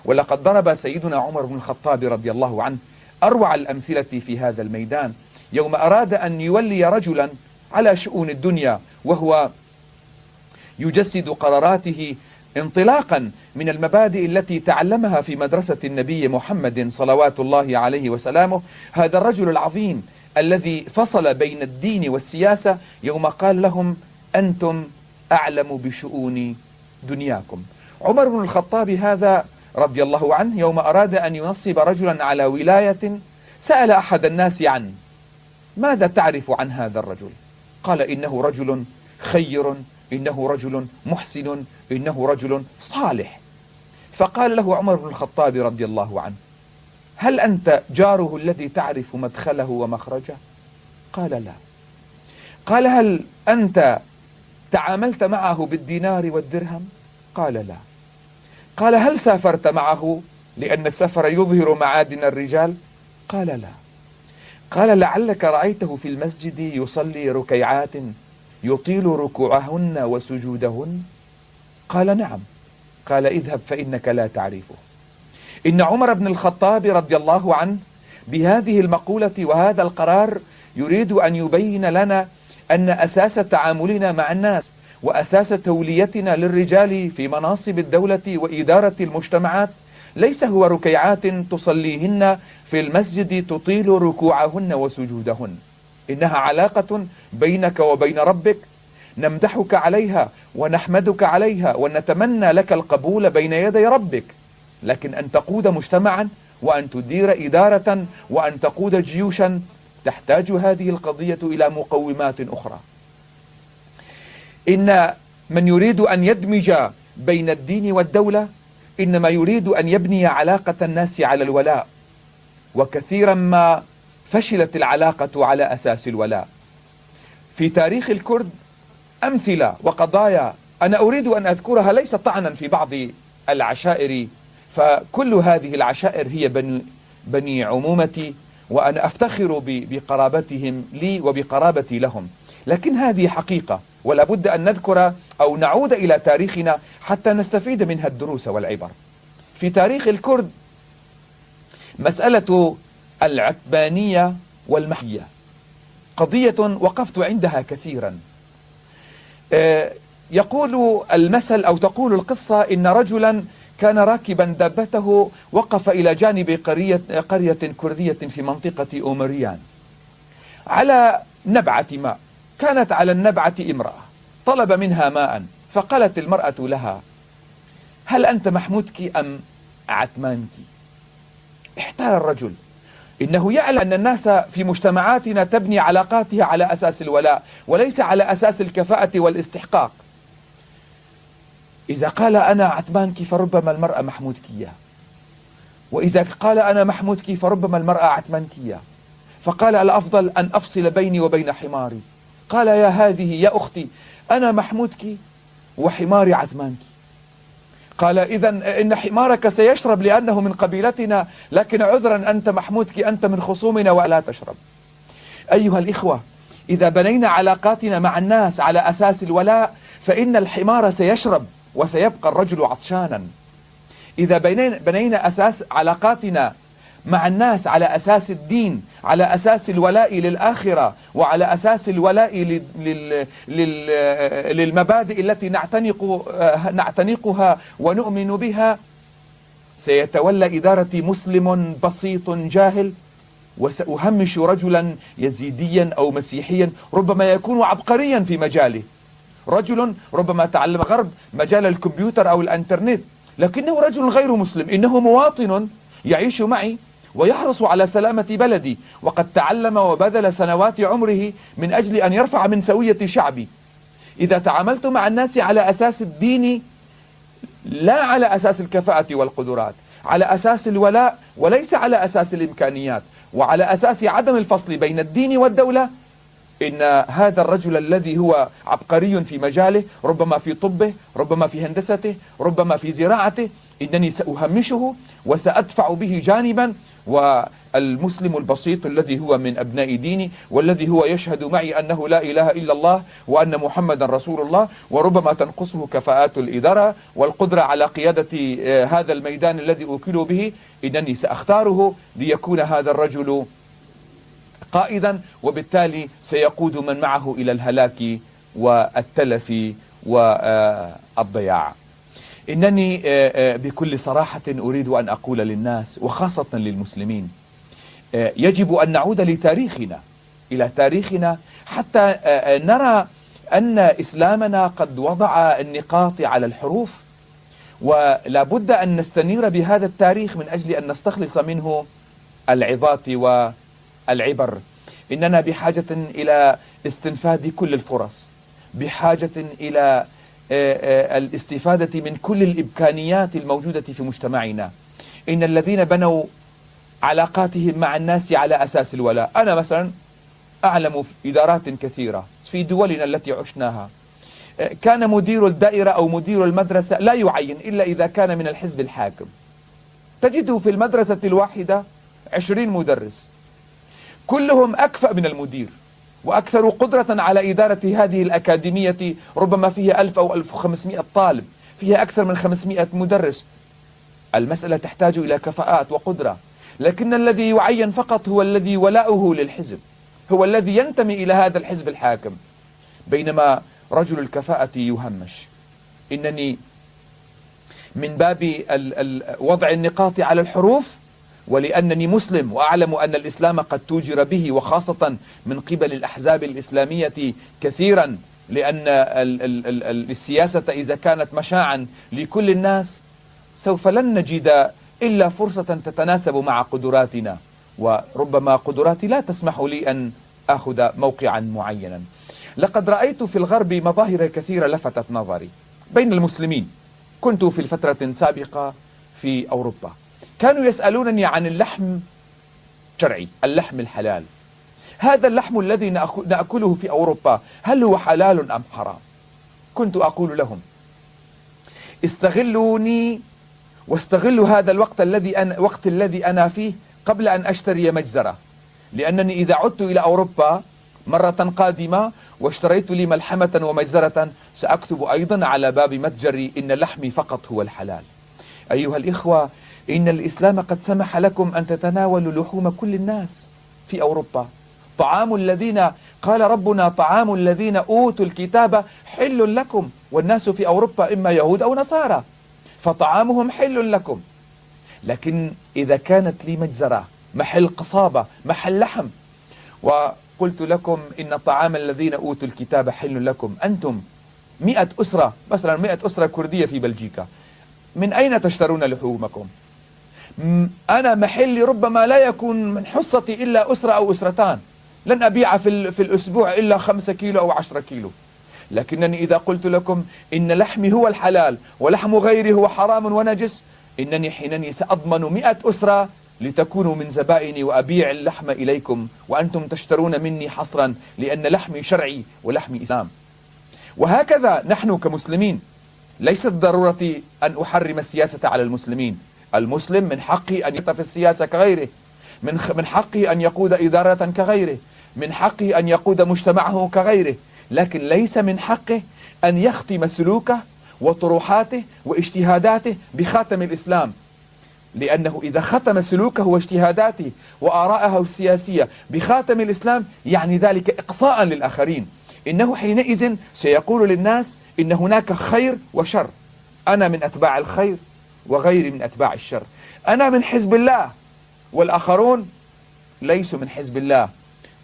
ولقد ضرب سيدنا عمر بن الخطاب رضي الله عنه أروع الأمثلة في هذا الميدان، يوم أراد أن يولي رجلا على شؤون الدنيا، وهو يجسد قراراته انطلاقا من المبادئ التي تعلمها في مدرسة النبي محمد صلوات الله عليه وسلامه. هذا الرجل العظيم الذي فصل بين الدين والسياسة يوم قال لهم: أنتم أعلم بشؤون دنياكم. عمر بن الخطاب هذا رضي الله عنه يوم أراد أن ينصب رجلا على ولاية سأل أحد الناس عنه: ماذا تعرف عن هذا الرجل؟ قال: إنه رجل خير، إنه رجل محسن، إنه رجل صالح. فقال له عمر بن الخطاب رضي الله عنه: هل أنت جاره الذي تعرف مدخله ومخرجه؟ قال: لا. قال: هل أنت تعاملت معه بالدينار والدرهم؟ قال: لا. قال: هل سافرت معه؟ لأن السفر يظهر معادن الرجال. قال: لا. قال: لعلك رأيته في المسجد يصلي ركيعات يطيل ركوعهن وسجودهن؟ قال: نعم. قال: اذهب فإنك لا تعرفه. إن عمر بن الخطاب رضي الله عنه بهذه المقولة وهذا القرار يريد أن يبين لنا أن أساس تعاملنا مع الناس وأساس توليتنا للرجال في مناصب الدولة وإدارة المجتمعات ليس هو ركيعات تصليهن في المسجد تطيل ركوعهن وسجودهن. إنها علاقة بينك وبين ربك، نمدحك عليها ونحمدك عليها ونتمنى لك القبول بين يدي ربك. لكن أن تقود مجتمعا وأن تدير إدارة وأن تقود جيوشا تحتاج هذه القضية إلى مقومات أخرى. إن من يريد أن يدمج بين الدين والدولة إنما يريد أن يبني علاقة الناس على الولاء، وكثيرا ما فشلت العلاقة على أساس الولاء. في تاريخ الكرد أمثلة وقضايا أنا أريد أن أذكرها ليس طعنا في بعض العشائر، فكل هذه العشائر هي بني، بني عمومتي، وأنا أفتخر ب-، بقرابتهم لي وبقرابتي لهم. لكن هذه حقيقة، ولا بد أن نذكر أو نعود إلى تاريخنا حتى نستفيد منها الدروس والعبر. في تاريخ الكرد مسألة العتمانية والمحية قضية وقفت عندها كثيرا. آه، يقول المثل أو تقول القصة إن رجلا كان راكبا دابته وقف إلى جانب قرية، قرية كردية في منطقة أومريان على نبعة ماء، كانت على النبعة امرأة طلب منها ماء، فقالت المرأة لها: هل أنت محمودكي أم عتمانكي؟ احتار الرجل. إنه يعلم أن الناس في مجتمعاتنا تبني علاقاتها على أساس الولاء وليس على أساس الكفاءة والاستحقاق. إذا قال: أنا عتمانكي، فربما المرأة محمودكية، وإذا قال: أنا محمودكي، فربما المرأة عتمانكية. فقال: الأفضل أن أفصل بيني وبين حماري. قال: يا هذه يا أختي، أنا محمودكي وحماري عتمانكي. قال: إذن إن حمارك سيشرب لأنه من قبيلتنا، لكن عذرا أنت محمود كي أنت من خصومنا ولا تشرب. أيها الإخوة، إذا بنينا علاقاتنا مع الناس على أساس الولاء، فإن الحمار سيشرب وسيبقى الرجل عطشانا. إذا بنينا، بنينا أساس علاقاتنا مع الناس على أساس الدين، على أساس الولاء للآخرة، وعلى أساس الولاء لل-، لل-، لل-، للمبادئ التي نعتنق-، نعتنقها ونؤمن بها، سيتولى إدارتي مسلم بسيط جاهل، وسأهمش رجلا يزيديا أو مسيحيا، ربما يكون عبقريا في مجاله، رجل ربما تعلم غرب مجال الكمبيوتر أو الأنترنت، لكنه رجل غير مسلم، إنه مواطن يعيش معي ويحرص على سلامة بلدي، وقد تعلم وبذل سنوات عمره من أجل أن يرفع من سوية شعبي. إذا تعاملت مع الناس على أساس الدين، لا على أساس الكفاءة والقدرات، على أساس الولاء وليس على أساس الإمكانيات، وعلى أساس عدم الفصل بين الدين والدولة، إن هذا الرجل الذي هو عبقري في مجاله، ربما في طبه، ربما في هندسته، ربما في زراعته، إنني سأهمشه وسأدفع به جانبا، والمسلم البسيط الذي هو من أبناء ديني والذي هو يشهد معي أنه لا إله إلا الله وأن محمدا رسول الله، وربما تنقصه كفاءات الإدارة والقدرة على قيادة، آه، هذا الميدان الذي أوكل به، إنني سأختاره ليكون هذا الرجل قائدا، وبالتالي سيقود من معه إلى الهلاك والتلف والضياع. إنني، آه، آه، بكل صراحة أريد أن أقول للناس، وخاصة للمسلمين، آه، يجب أن نعود لتاريخنا، إلى تاريخنا، حتى، آه، آه، نرى أن إسلامنا قد وضع النقاط على الحروف، ولا بد أن نستنير بهذا التاريخ من أجل أن نستخلص منه العظات والعبر. إننا بحاجة إلى استنفاد كل الفرص، بحاجة إلى، آه، آه، الاستفادة من كل الإمكانيات الموجودة في مجتمعنا. إن الذين بنوا علاقاتهم مع الناس على أساس الولاء. أنا مثلًا أعلم في إدارات كثيرة في دولنا التي عشناها، آه، كان مدير الدائرة أو مدير المدرسة لا يعين إلا إذا كان من الحزب الحاكم. تجده في المدرسة الواحدة عشرين مدرس، كلهم أكفأ من المدير وأكثر قدرة على إدارة هذه الأكاديمية، ربما فيها ألف أو ألف وخمسمائة طالب، فيها أكثر من خمسمائة مدرس. المسألة تحتاج إلى كفاءات وقدرة، لكن الذي يعين فقط هو الذي ولاؤه للحزب، هو الذي ينتمي إلى هذا الحزب الحاكم، بينما رجل الكفاءة يهمش. إنني من باب ال-، ال-، وضع النقاط على الحروف، ولأنني مسلم وأعلم أن الإسلام قد توجر به، وخاصة من قبل الأحزاب الإسلامية كثيرا، لأن ال-، ال-، ال-، ال-، السياسة إذا كانت مشاعا لكل الناس، سوف لن نجد إلا فرصة تتناسب مع قدراتنا، وربما قدراتي لا تسمح لي أن آخذ موقعا معينا. لقد رأيت في الغرب مظاهر كثيرة لفتت نظري بين المسلمين. كنت في الفترة السابقة في أوروبا، كانوا يسألونني عن اللحم الشرعي، اللحم الحلال. هذا اللحم الذي نأكل-، نأكله في أوروبا، هل هو حلال أم حرام؟ كنت أقول لهم: استغلوني واستغلوا هذا الوقت الذي أنا، وقت الذي أنا فيه قبل أن أشتري مجزرة، لأنني إذا عدت إلى أوروبا مرة قادمة واشتريت لي ملحمة ومجزرة، سأكتب أيضًا على باب متجري: إن لحمي فقط هو الحلال. أيها الإخوة، إن الإسلام قد سمح لكم أن تتناولوا لحوم كل الناس في أوروبا. طعام الذين، قال ربنا: طعام الذين أوتوا الكتاب حل لكم، والناس في أوروبا إما يهود أو نصارى، فطعامهم حل لكم. لكن إذا كانت لي مجزرة، محل قصابة، محل لحم، وقلت لكم: إن طعام الذين أوتوا الكتاب حل لكم، أنتم مئة أسرة، مثلًا مئة أسرة كردية في بلجيكا، من أين تشترون لحومكم؟ م-، أنا محلي ربما لا يكون من حصتي إلا أسرة أو أسرتان، لن أبيع في ال-، في الأسبوع إلا خمسة كيلو أو عشرة كيلو. لكنني إذا قلت لكم إن لحمي هو الحلال ولحم غيري هو حرام ونجس، إنني حينئذ سأضمن مئة أسرة لتكونوا من زبائني وأبيع اللحم إليكم وأنتم تشترون مني حصرا، لأن لحمي شرعي ولحمي إسلام. وهكذا نحن كمسلمين، ليست ضرورتي أن أحرم السياسة على المسلمين. المسلم من حقه أن يشارك في السياسة كغيره، من خ-، من حقه أن يقود إدارة كغيره، من حقه أن يقود مجتمعه كغيره، لكن ليس من حقه أن يختم سلوكه وطروحاته واجتهاداته بخاتم الإسلام، لأنه إذا ختم سلوكه واجتهاداته وآراءه السياسية بخاتم الإسلام، يعني ذلك إقصاء للآخرين. إنه حينئذ سيقول للناس إن هناك خير وشر، أنا من أتباع الخير وغيري من أتباع الشر، أنا من حزب الله والآخرون ليسوا من حزب الله.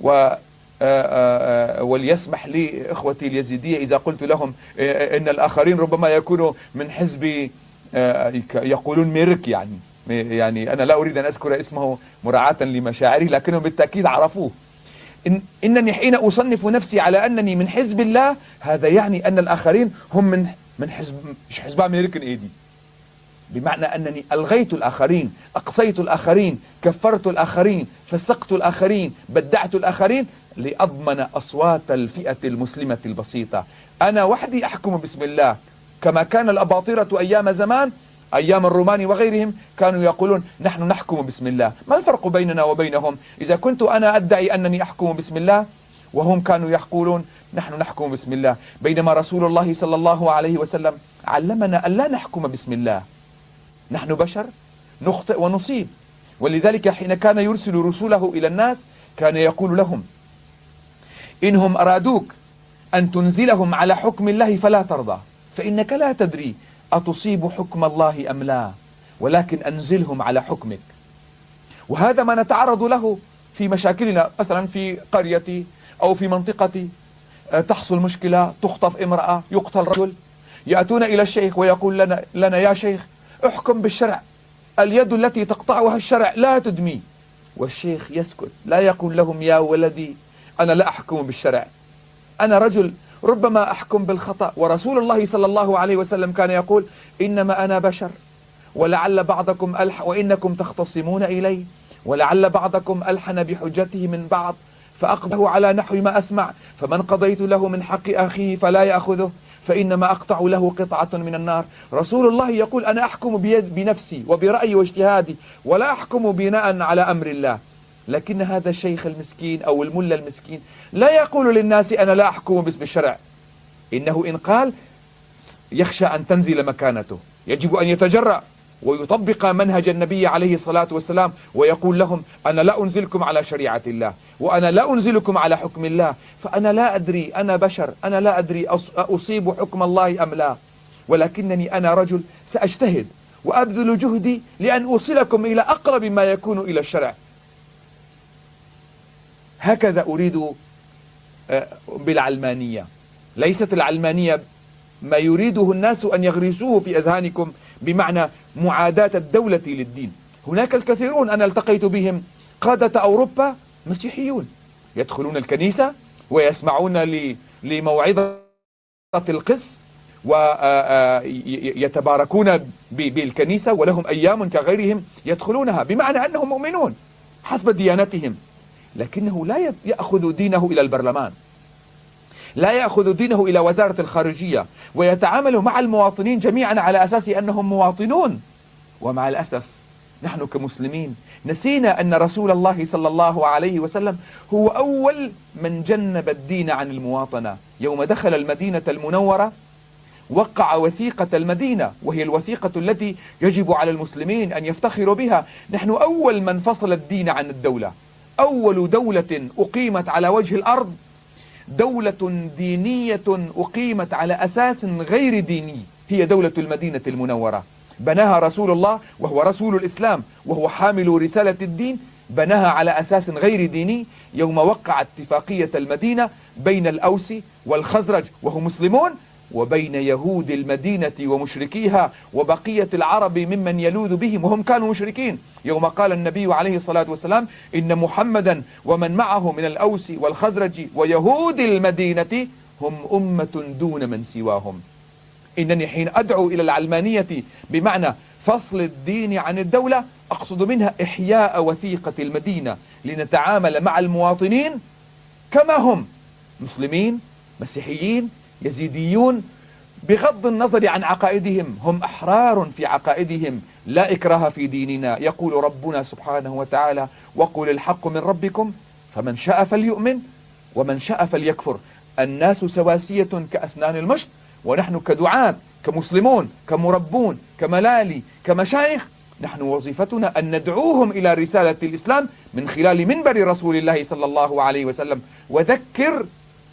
و، آه، آه، آه، وليسمح لي إخوتي اليزيدية إذا قلت لهم، آه، آه، إن الآخرين ربما يكونوا من حزب، آه، ك-، يقولون ميرك، يعني، يعني أنا لا أريد أن أذكر اسمه مراعاة لمشاعره، لكنهم بالتأكيد عرفوه. إن، إنني حين أصنف نفسي على أنني من حزب الله، هذا يعني أن الآخرين هم من، من حزب، حزب ميركن إيدي. بمعنى أنني ألغيت الآخرين، أقصيت الآخرين، كفرت الآخرين، فسقت الآخرين، بدعت الآخرين، لأضمن أصوات الفئة المسلمة البسيطة. أنا وحدي أحكم باسم الله، كما كان الأباطرة أيام زمان، أيام الرومان وغيرهم، كانوا يقولون: "نحن نحكم باسم الله". ما الفرق بيننا وبينهم؟ إذا كنت أنا أدعي أنني أحكم باسم الله، وهم كانوا يقولون: "نحن نحكم باسم الله"، بينما رسول الله صلى الله عليه وسلم علمنا ألا نحكم باسم الله. نحن بشر نخطئ ونصيب، ولذلك حين كان يرسل رسله إلى الناس كان يقول لهم: "إنهم أرادوك أن تنزلهم على حكم الله فلا ترضى، فإنك لا تدري أتصيب حكم الله أم لا، ولكن أنزلهم على حكمك". وهذا ما نتعرض له في مشاكلنا، مثلًا في قريتي أو في منطقتي، آه، تحصل مشكلة، تخطف امرأة، يقتل رجل، يأتون إلى الشيخ ويقول لنا، لنا: "يا شيخ، احكم بالشرع، اليد التي تقطعها الشرع لا تدمي". والشيخ يسكت، لا يقول لهم: "يا ولدي، أنا لا أحكم بالشرع، أنا رجل ربما أحكم بالخطأ". ورسول الله صلى الله عليه وسلم كان يقول: "إنما أنا بشر، ولعل بعضكم ألح-، وإنكم تختصمون إلي، ولعل بعضكم ألحن بحجته من بعض، فأقضه على نحو ما أسمع، فمن قضيت له من حق أخيه فلا يأخذه، فإنما أقطع له قطعة من النار". رسول الله يقول: "أنا أحكم بيد-، بنفسي وبرأيي واجتهادي، ولا أحكم بناء على أمر الله". لكن هذا الشيخ المسكين أو الملا المسكين لا يقول للناس: "أنا لا أحكم باسم الشرع". إنه إن قال، يخشى أن تنزل مكانته. يجب أن يتجرأ ويطبق منهج النبي عليه الصلاة والسلام ويقول لهم: "أنا لا أنزلكم على شريعة الله، وأنا لا أنزلكم على حكم الله، فأنا لا أدري، أنا بشر، أنا لا أدري أص-، أصيب حكم الله أم لا، ولكنني أنا رجل سأجتهد وأبذل جهدي لأن أوصلكم إلى أقرب ما يكون إلى الشرع". هكذا أريد، آه، بالعلمانية. ليست العلمانية ما يريده الناس أن يغرسوه في أذهانكم بمعنى معاداة الدولة للدين. هناك الكثيرون أنا التقيت بهم، قادة أوروبا مسيحيون، يدخلون الكنيسة ويسمعون ل-، لموعظة القس، و، آه، آه، ي-، ي-، يتباركون ب-، بالكنيسة، ولهم أيام كغيرهم يدخلونها، بمعنى أنهم مؤمنون حسب ديانتهم، لكنه لا ي-، يأخذ دينه إلى البرلمان، لا يأخذ دينه إلى وزارة الخارجية، ويتعامل مع المواطنين جميعًا على أساس أنهم مواطنون. ومع الأسف، نحن كمسلمين نسينا أن رسول الله صلى الله عليه وسلم هو أول من جنب الدين عن المواطنة. يوم دخل المدينة المنورة، وقع وثيقة المدينة، وهي الوثيقة التي يجب على المسلمين أن يفتخروا بها. نحن أول من فصل الدين عن الدولة، أول دولة أقيمت على وجه الأرض، دولة دينية أقيمت على أساس غير ديني، هي دولة المدينة المنورة. بناها رسول الله وهو رسول الإسلام وهو حامل رسالة الدين، بناها على أساس غير ديني يوم وقع اتفاقية المدينة بين الأوس والخزرج وهم مسلمون، وبين يهود المدينة ومشركيها وبقية العرب ممن يلوذ بهم وهم كانوا مشركين، يوم قال النبي عليه الصلاة والسلام: "إن محمدا ومن معه من الأوس والخزرج ويهود المدينة هم أمة دون من سواهم". إنني حين أدعو إلى العلمانية بمعنى فصل الدين عن الدولة، أقصد منها إحياء وثيقة المدينة لنتعامل مع المواطنين كما هم، مسلمين، مسيحيين، يزيديون، بغض النظر عن عقائدهم، هم أحرار في عقائدهم، لا إكراه في ديننا. يقول ربنا سبحانه وتعالى: "وقل الحق من ربكم فمن شاء فليؤمن ومن شاء فليكفر". الناس سواسية كأسنان المشط، ونحن كدعاة، كمسلمون، كمربون، كملالي، كمشايخ، نحن وظيفتنا أن ندعوهم إلى رسالة الإسلام من خلال منبر رسول الله صلى الله عليه وسلم. وذكر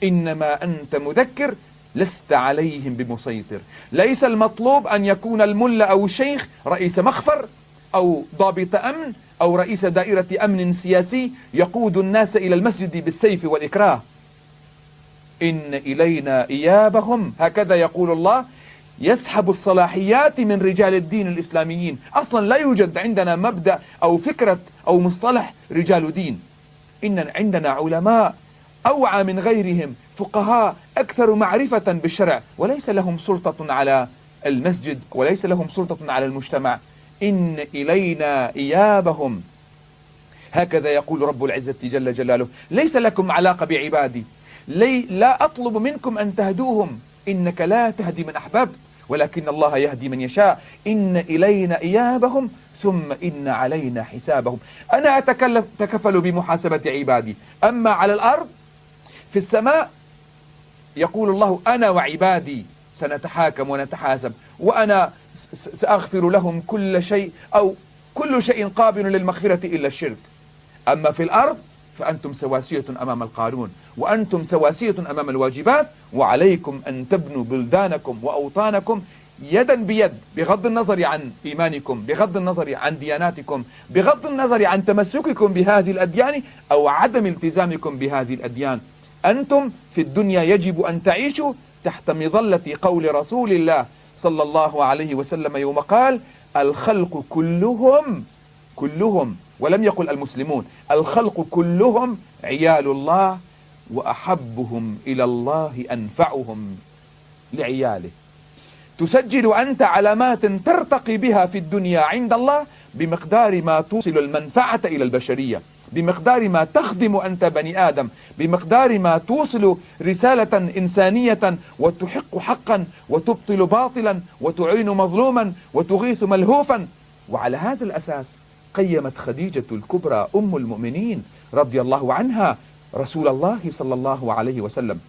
إنما أنت مذكر، لست عليهم بمسيطر. ليس المطلوب أن يكون الملا أو الشيخ رئيس مخفر أو ضابط أمن أو رئيس دائرة أمن سياسي يقود الناس إلى المسجد بالسيف والإكراه. إن إلينا إيابهم، هكذا يقول الله، يسحب الصلاحيات من رجال الدين الإسلاميين. أصلًا لا يوجد عندنا مبدأ أو فكرة أو مصطلح رجال دين. إن عندنا علماء أوعى من غيرهم، فقهاء أكثر معرفة بالشرع، وليس لهم سلطة على المسجد، وليس لهم سلطة على المجتمع. إن إلينا إيابهم. هكذا يقول رب العزة جل جلاله: "ليس لكم علاقة بعبادي، لي-، لا أطلب منكم أن تهدوهم، إنك لا تهدي من أحببت، ولكن الله يهدي من يشاء، إن إلينا إيابهم، ثم إن علينا حسابهم". أنا أتكلف-، أتكفل بمحاسبة عبادي، أما على الأرض، في السماء، يقول الله: "أنا وعبادي سنتحاكم ونتحاسب، وأنا س-، س-، سأغفر لهم كل شيء، أو كل شيء قابل للمغفرة إلا الشرك. أما في الأرض فأنتم سواسية أمام القانون، وأنتم سواسية أمام الواجبات، وعليكم أن تبنوا بلدانكم وأوطانكم يدا بيد، بغض النظر عن إيمانكم، بغض النظر عن دياناتكم، بغض النظر عن تمسككم بهذه الأديان أو عدم التزامكم بهذه الأديان. أنتم في الدنيا يجب أن تعيشوا تحت مظلة قول رسول الله صلى الله عليه وسلم يوم قال: الخلق كلهم، كلهم، ولم يقل المسلمون، الخلق كلهم عيال الله، وأحبهم إلى الله أنفعهم لعياله". تسجل أنت علامات ترتقي بها في الدنيا عند الله بمقدار ما توصل المنفعة إلى البشرية، بمقدار ما تخدم أنت بني آدم، بمقدار ما توصل رسالة إنسانية وتحق حقا وتبطل باطلا وتعين مظلوما وتغيث ملهوفا. وعلى هذا الأساس قيمت خديجة الكبرى أم المؤمنين رضي الله عنها رسول الله صلى الله عليه وسلم.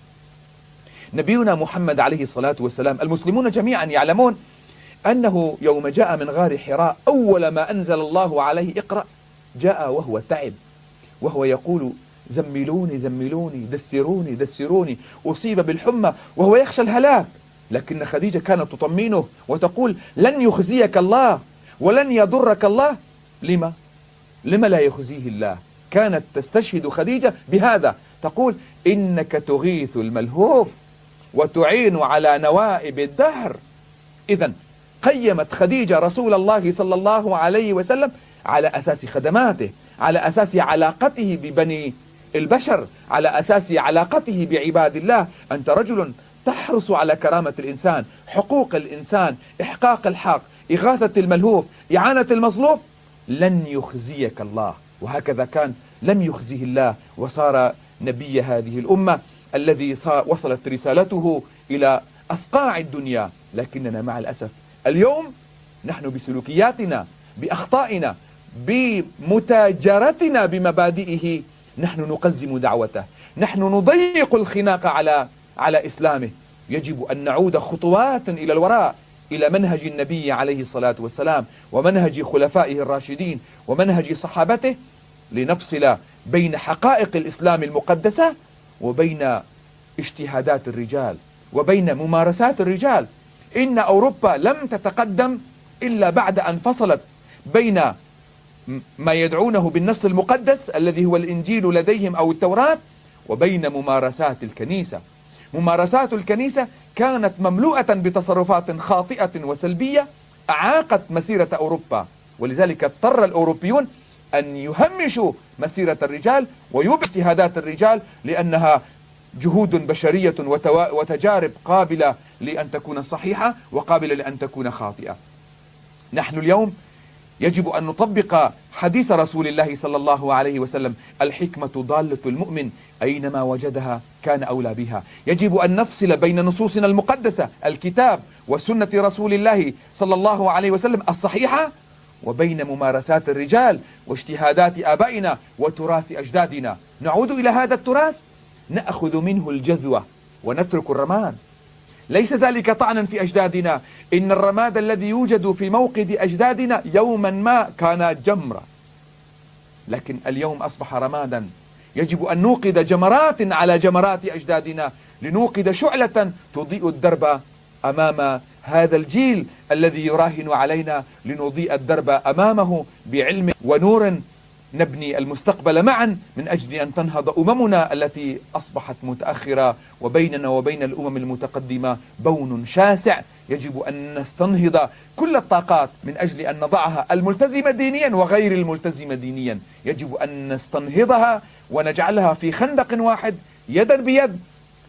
نبينا محمد عليه الصلاة والسلام، المسلمون جميعا يعلمون أنه يوم جاء من غار حراء أول ما أنزل الله عليه اقرأ، جاء وهو تعب، وهو يقول: "زملوني، زملوني، دسروني، دسروني"، أصيب بالحمى وهو يخشى الهلاك، لكن خديجة كانت تطمئنه وتقول: "لن يخزيك الله ولن يضرك الله". لما؟ لم لا يخزيه الله؟ كانت تستشهد خديجة بهذا، تقول: "إنك تغيث الملهوف وتعين على نوائب الدهر". إذن قيمت خديجة رسول الله صلى الله عليه وسلم على أساس خدماته، على أساس علاقته ببني البشر، على أساس علاقته بعباد الله. أنت رجل تحرص على كرامة الإنسان، حقوق الإنسان، إحقاق الحق، إغاثة الملهوف، إعانة المظلوم، لن يخزيك الله. وهكذا كان، لم يخزه الله، وصار نبي هذه الأمة الذي صا-، وصلت رسالته إلى أصقاع الدنيا. لكننا مع الأسف اليوم نحن بسلوكياتنا، بأخطائنا، بمتاجرتنا بمبادئه، نحن نقزم دعوته، نحن نضيق الخناق على، على إسلامه. يجب أن نعود خطوات إلى الوراء، إلى منهج النبي عليه الصلاة والسلام، ومنهج خلفائه الراشدين، ومنهج صحابته، لنفصل بين حقائق الإسلام المقدسة وبين اجتهادات الرجال وبين ممارسات الرجال. إن أوروبا لم تتقدم إلا بعد أن فصلت بين م-، ما يدعونه بالنص المقدس الذي هو الإنجيل لديهم أو التوراة، وبين ممارسات الكنيسة. ممارسات الكنيسة كانت مملوءة بتصرفات خاطئة وسلبية أعاقت مسيرة أوروبا، ولذلك اضطر الأوروبيون أن يهمشوا مسيرة الرجال ويبعدوا اجتهادات الرجال، لأنها جهود بشرية وتوا-، وتجارب قابلة لأن تكون صحيحة وقابلة لأن تكون خاطئة. نحن اليوم يجب أن نطبق حديث رسول الله صلى الله عليه وسلم: "الحكمة ضالة المؤمن، أينما وجدها كان أولى بها". يجب أن نفصل بين نصوصنا المقدسة، الكتاب وسنة رسول الله صلى الله عليه وسلم الصحيحة، وبين ممارسات الرجال واجتهادات آبائنا وتراث أجدادنا. نعود إلى هذا التراث، نأخذ منه الجذوة ونترك الرماد. ليس ذلك طعنا في أجدادنا، إن الرماد الذي يوجد في موقد أجدادنا يوما ما كان جمرة، لكن اليوم أصبح رمادا. يجب أن نوقد جمرات على جمرات أجدادنا، لنوقد شعلة تضيء الدرب أمام هذا الجيل الذي يراهن علينا، لنضيء الدرب أمامه بعلم ونور، نبني المستقبل معا من أجل أن تنهض أممنا التي أصبحت متأخرة، وبيننا وبين الأمم المتقدمة بون شاسع. يجب أن نستنهض كل الطاقات من أجل أن نضعها، الملتزمة دينيا وغير الملتزمة دينيا، يجب أن نستنهضها ونجعلها في خندق واحد يدا بيد،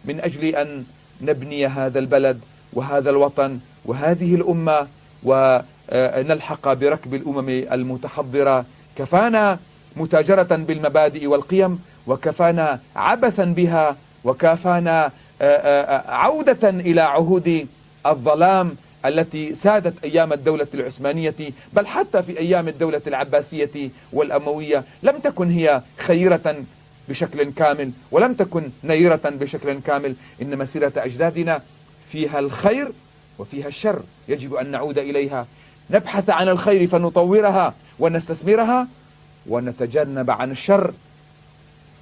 من أجل أن نبني هذا البلد وهذا الوطن وهذه الأمة، ونلحق بركب الأمم المتحضرة. كفانا متاجرة بالمبادئ والقيم، وكفانا عبثا بها، وكفانا، آه، آه، آه، عودة إلى عهود الظلام التي سادت أيام الدولة العثمانية، بل حتى في أيام الدولة العباسية والأموية لم تكن هي خيرة بشكل كامل، ولم تكن نيرة بشكل كامل، إن مسيرة أجدادنا فيها الخير وفيها الشر، يجب أن نعود إليها، نبحث عن الخير فنطورها ونستثمرها، ونتجنب عن الشر،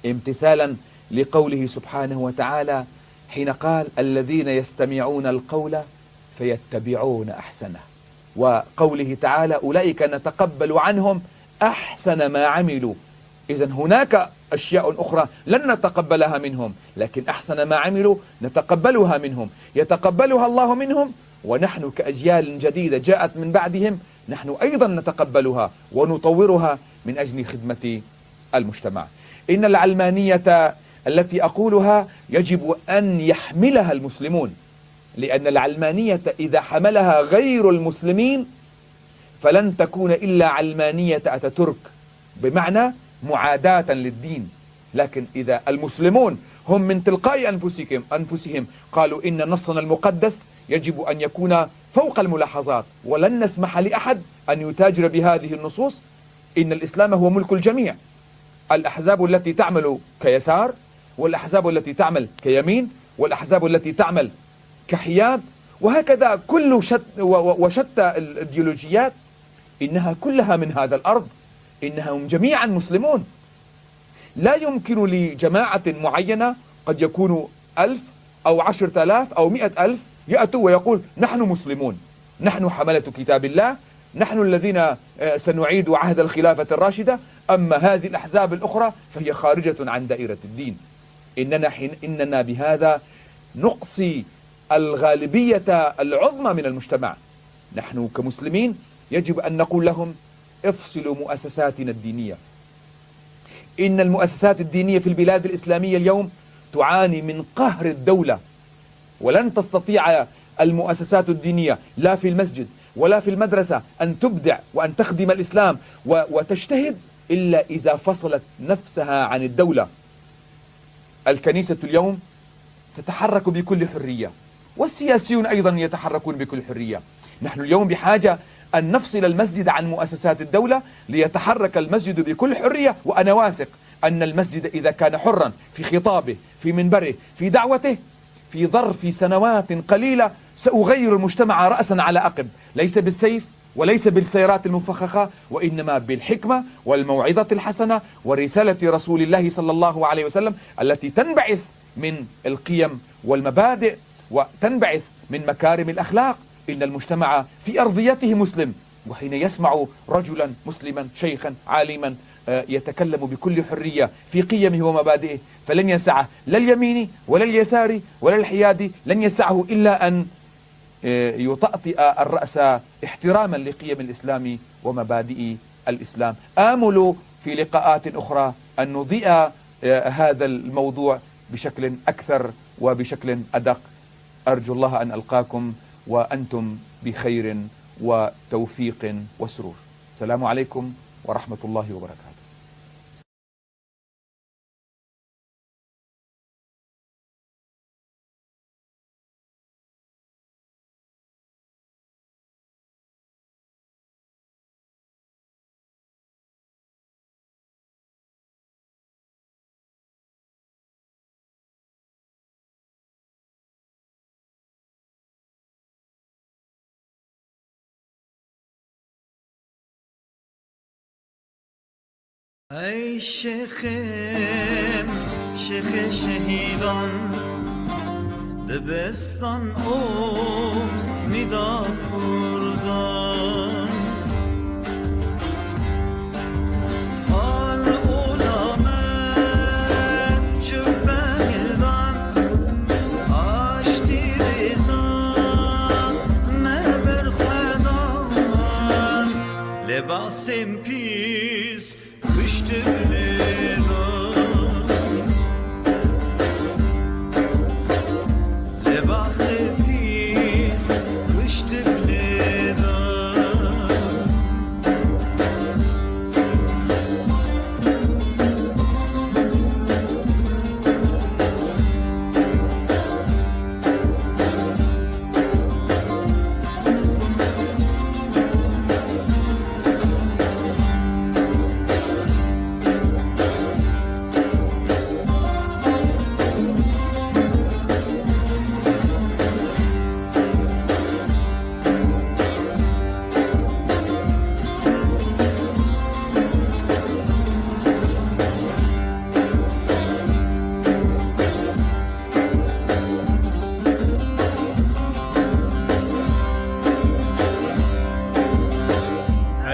امتثالا لقوله سبحانه وتعالى حين قال: "الذين يستمعون القول فيتبعون أحسنه". وقوله تعالى: "أولئك نتقبل عنهم أحسن ما عملوا". إذن هناك أشياء أخرى لن نتقبلها منهم، لكن أحسن ما عملوا نتقبلها منهم، يتقبلها الله منهم، ونحن كأجيال جديدة جاءت من بعدهم، نحن أيضا نتقبلها ونطورها من أجل خدمة المجتمع. إن العلمانية التي أقولها يجب أن يحملها المسلمون، لأن العلمانية إذا حملها غير المسلمين فلن تكون إلا علمانية أتاتورك، بمعنى معاداة للدين. لكن إذا المسلمون هم من تلقاء أنفسهم، أنفسهم قالوا: "إن نصنا المقدس يجب أن يكون فوق الملاحظات، ولن نسمح لأحد أن يتاجر بهذه النصوص، إن الإسلام هو ملك الجميع"، الأحزاب التي تعمل كيسار، والأحزاب التي تعمل كيمين، والأحزاب التي تعمل كحياد، وهكذا كل شت-، و-، و-، وشتى الإيديولوجيات، إنها كلها من هذا الأرض، إنهم جميعا مسلمون. لا يمكن لجماعة معينة، قد يكونوا ألف أو عشرة آلاف أو مائة ألف، يأتوا ويقول: "نحن مسلمون، نحن حملة كتاب الله، نحن الذين، آه، سنعيد عهد الخلافة الراشدة، أما هذه الأحزاب الأخرى فهي خارجة عن دائرة الدين". إننا حين، إننا بهذا نقصي الغالبية العظمى من المجتمع. نحن كمسلمين يجب أن نقول لهم: "افصلوا مؤسساتنا الدينية". إن المؤسسات الدينية في البلاد الإسلامية اليوم تعاني من قهر الدولة، ولن تستطيع المؤسسات الدينية لا في المسجد ولا في المدرسة أن تبدع وأن تخدم الإسلام و-، وتجتهد إلا إذا فصلت نفسها عن الدولة. الكنيسة اليوم تتحرك بكل حرية، والسياسيون أيضا يتحركون بكل حرية. نحن اليوم بحاجة أن نفصل المسجد عن مؤسسات الدولة ليتحرك المسجد بكل حرية، وأنا واثق أن المسجد إذا كان حرا في خطابه، في منبره، في دعوته، في ظرف سنوات قليلة سأغير المجتمع رأسا على عقب، ليس بالسيف، وليس بالسيارات المفخخة، وإنما بالحكمة والموعظة الحسنة ورسالة رسول الله صلى الله عليه وسلم التي تنبعث من القيم والمبادئ، وتنبعث من مكارم الأخلاق. إن المجتمع في أرضيته مسلم، وحين يسمع رجلا مسلما شيخا عالما، آه، يتكلم بكل حرية في قيمه ومبادئه، فلن يسعه لا اليميني ولا اليساري ولا الحيادي، لن يسعه إلا أن آه، يطأطئ الرأس احتراما لقيم الإسلام ومبادئ الإسلام. آمل في لقاءات أخرى أن نضيء، آه، هذا الموضوع بشكل أكثر وبشكل أدق. أرجو الله أن ألقاكم وأنتم بخير وتوفيق وسرور. Selamu aleykum ve rahmetullahi ve berekatuhu. Ey şêxê me, şêxê şehîdan, dibistan û mîda kurdan. Al ola me çi pehildan, aştî rêza me berxwedan. Lêbasên pîs kuştik lêdan. Lêbasê pîs kuştik lêdan.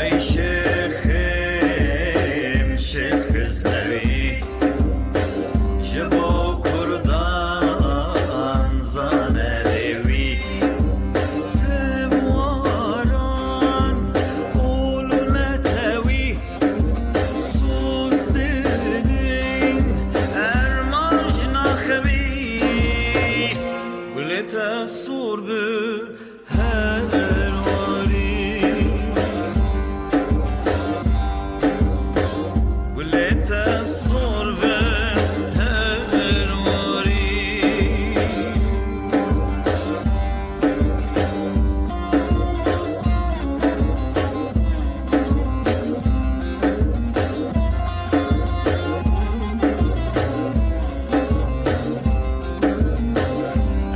Ey şêxê me, şêx Xiznewî, ji bo kurdan zane lêwî. Tewaran û lûnetewî, Sostirîn ermanc naxewî, gulê te sor bi her warî. Gulê te sor bi her warî.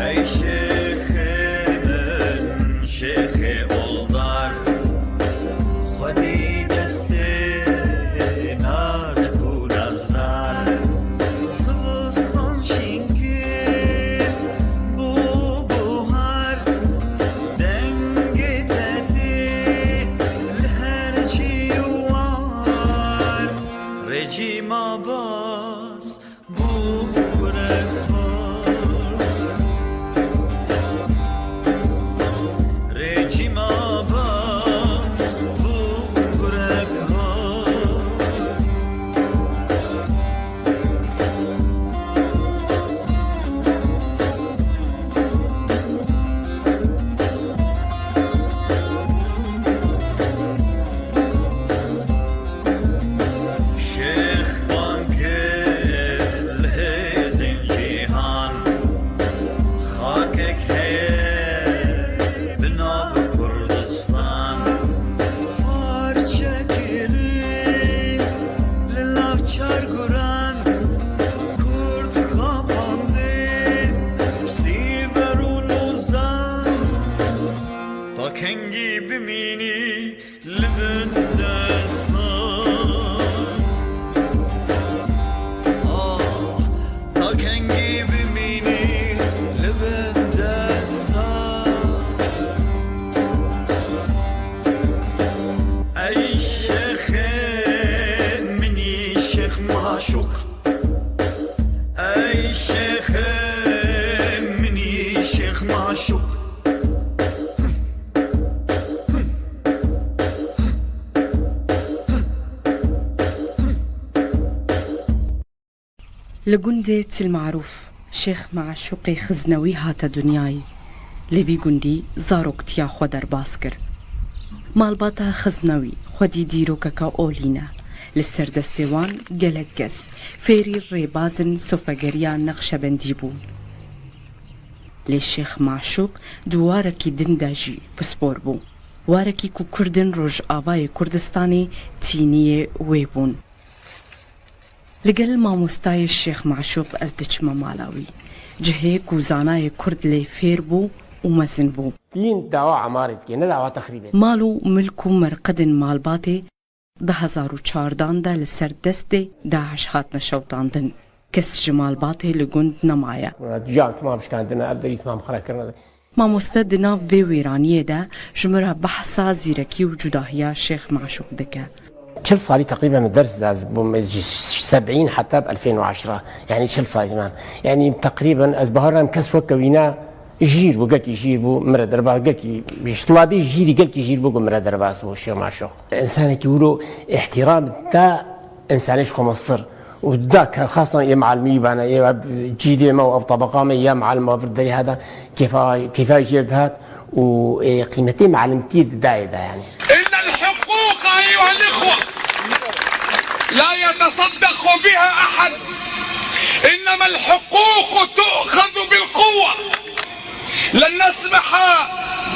Ey şêxê min, şêxê oldar, xwedî destê nazik û nazdar. Zivistan şîn kir bû buhar, dengê te tê li her cî war. Rêcî mabas bû gurekar. Rêcî mabas bû gurekar. Şêx bang kir li hêzên cîhan, xakek heye bi nav Kurdistan. Parçe kirin li nav çar guran, Kurd xapandin Sîver û Lozan. Ta kengî bimînî li bin destan. Ah, ta kengî bimînî li bin destan. Ey şêxê min î şêx maşûq. Ey şêxê min î şêx maşûq. Li gundê Til Marûf, Şêx Meşûqê Xiznewî hate dinyayê. Li vî gundî zaroktiya xwe derbas kir. Malbata Xiznewî Xwedî dîrokeke olî ne. Li ser destê wan gelek kes fêrî rêbazên sofegeriya Neqşebendî bûn. Lê Şêx Maşûq di warekî din de jî pispor bû. Warekî ku Kurdên Rojavayê Kurdistanê tîniyê wê bûn. Li gel mamostayê Şêx Maşûq ez diçime mala wî. Cihê ku zanayê Kurd lê fêr bû û mezin bû. Dîn dawa emarê dike, ne dawa texrîbê. Mal û milk û merqedên malbatê di hezar û çardan de li ser destê DAIŞ hatine şewitandin. Kes ji malbatê li gund nemaye. Ciyan timam şikandine, ev derî timam xira kirine. Mamoste di nav vê wêraniyê de ji me re behsa zîrekî û cudahiya Şêx Maşûq dike. Çil salî teqrîben min ders de ez bûm, ji sebîn heta bi elfên û eşra. Yanî çil salî ziman. Yanî teqrîben ez bawer nakim kes weke wîna jîr bû, gelkî jîr bû, min re derbas gelkî, ji tulabî jîrî gelkî jîr bû ku min re derbas bû Şêx Maşûq. Însanekî wilo îhtîram da însanê ji xwe mestir. û da ke xasan ê malimî bana, ê ev cîlê me û ev tebeqa me ya malim ev derê hada kêfa, kêfa jêr dihat û, ê, qîmetê malimtî didayê da yani. إن الحقوق أيها الإخوة لا يتصدق بها أحد، إنما الحقوق تؤخذ بالقوة. لن نسمح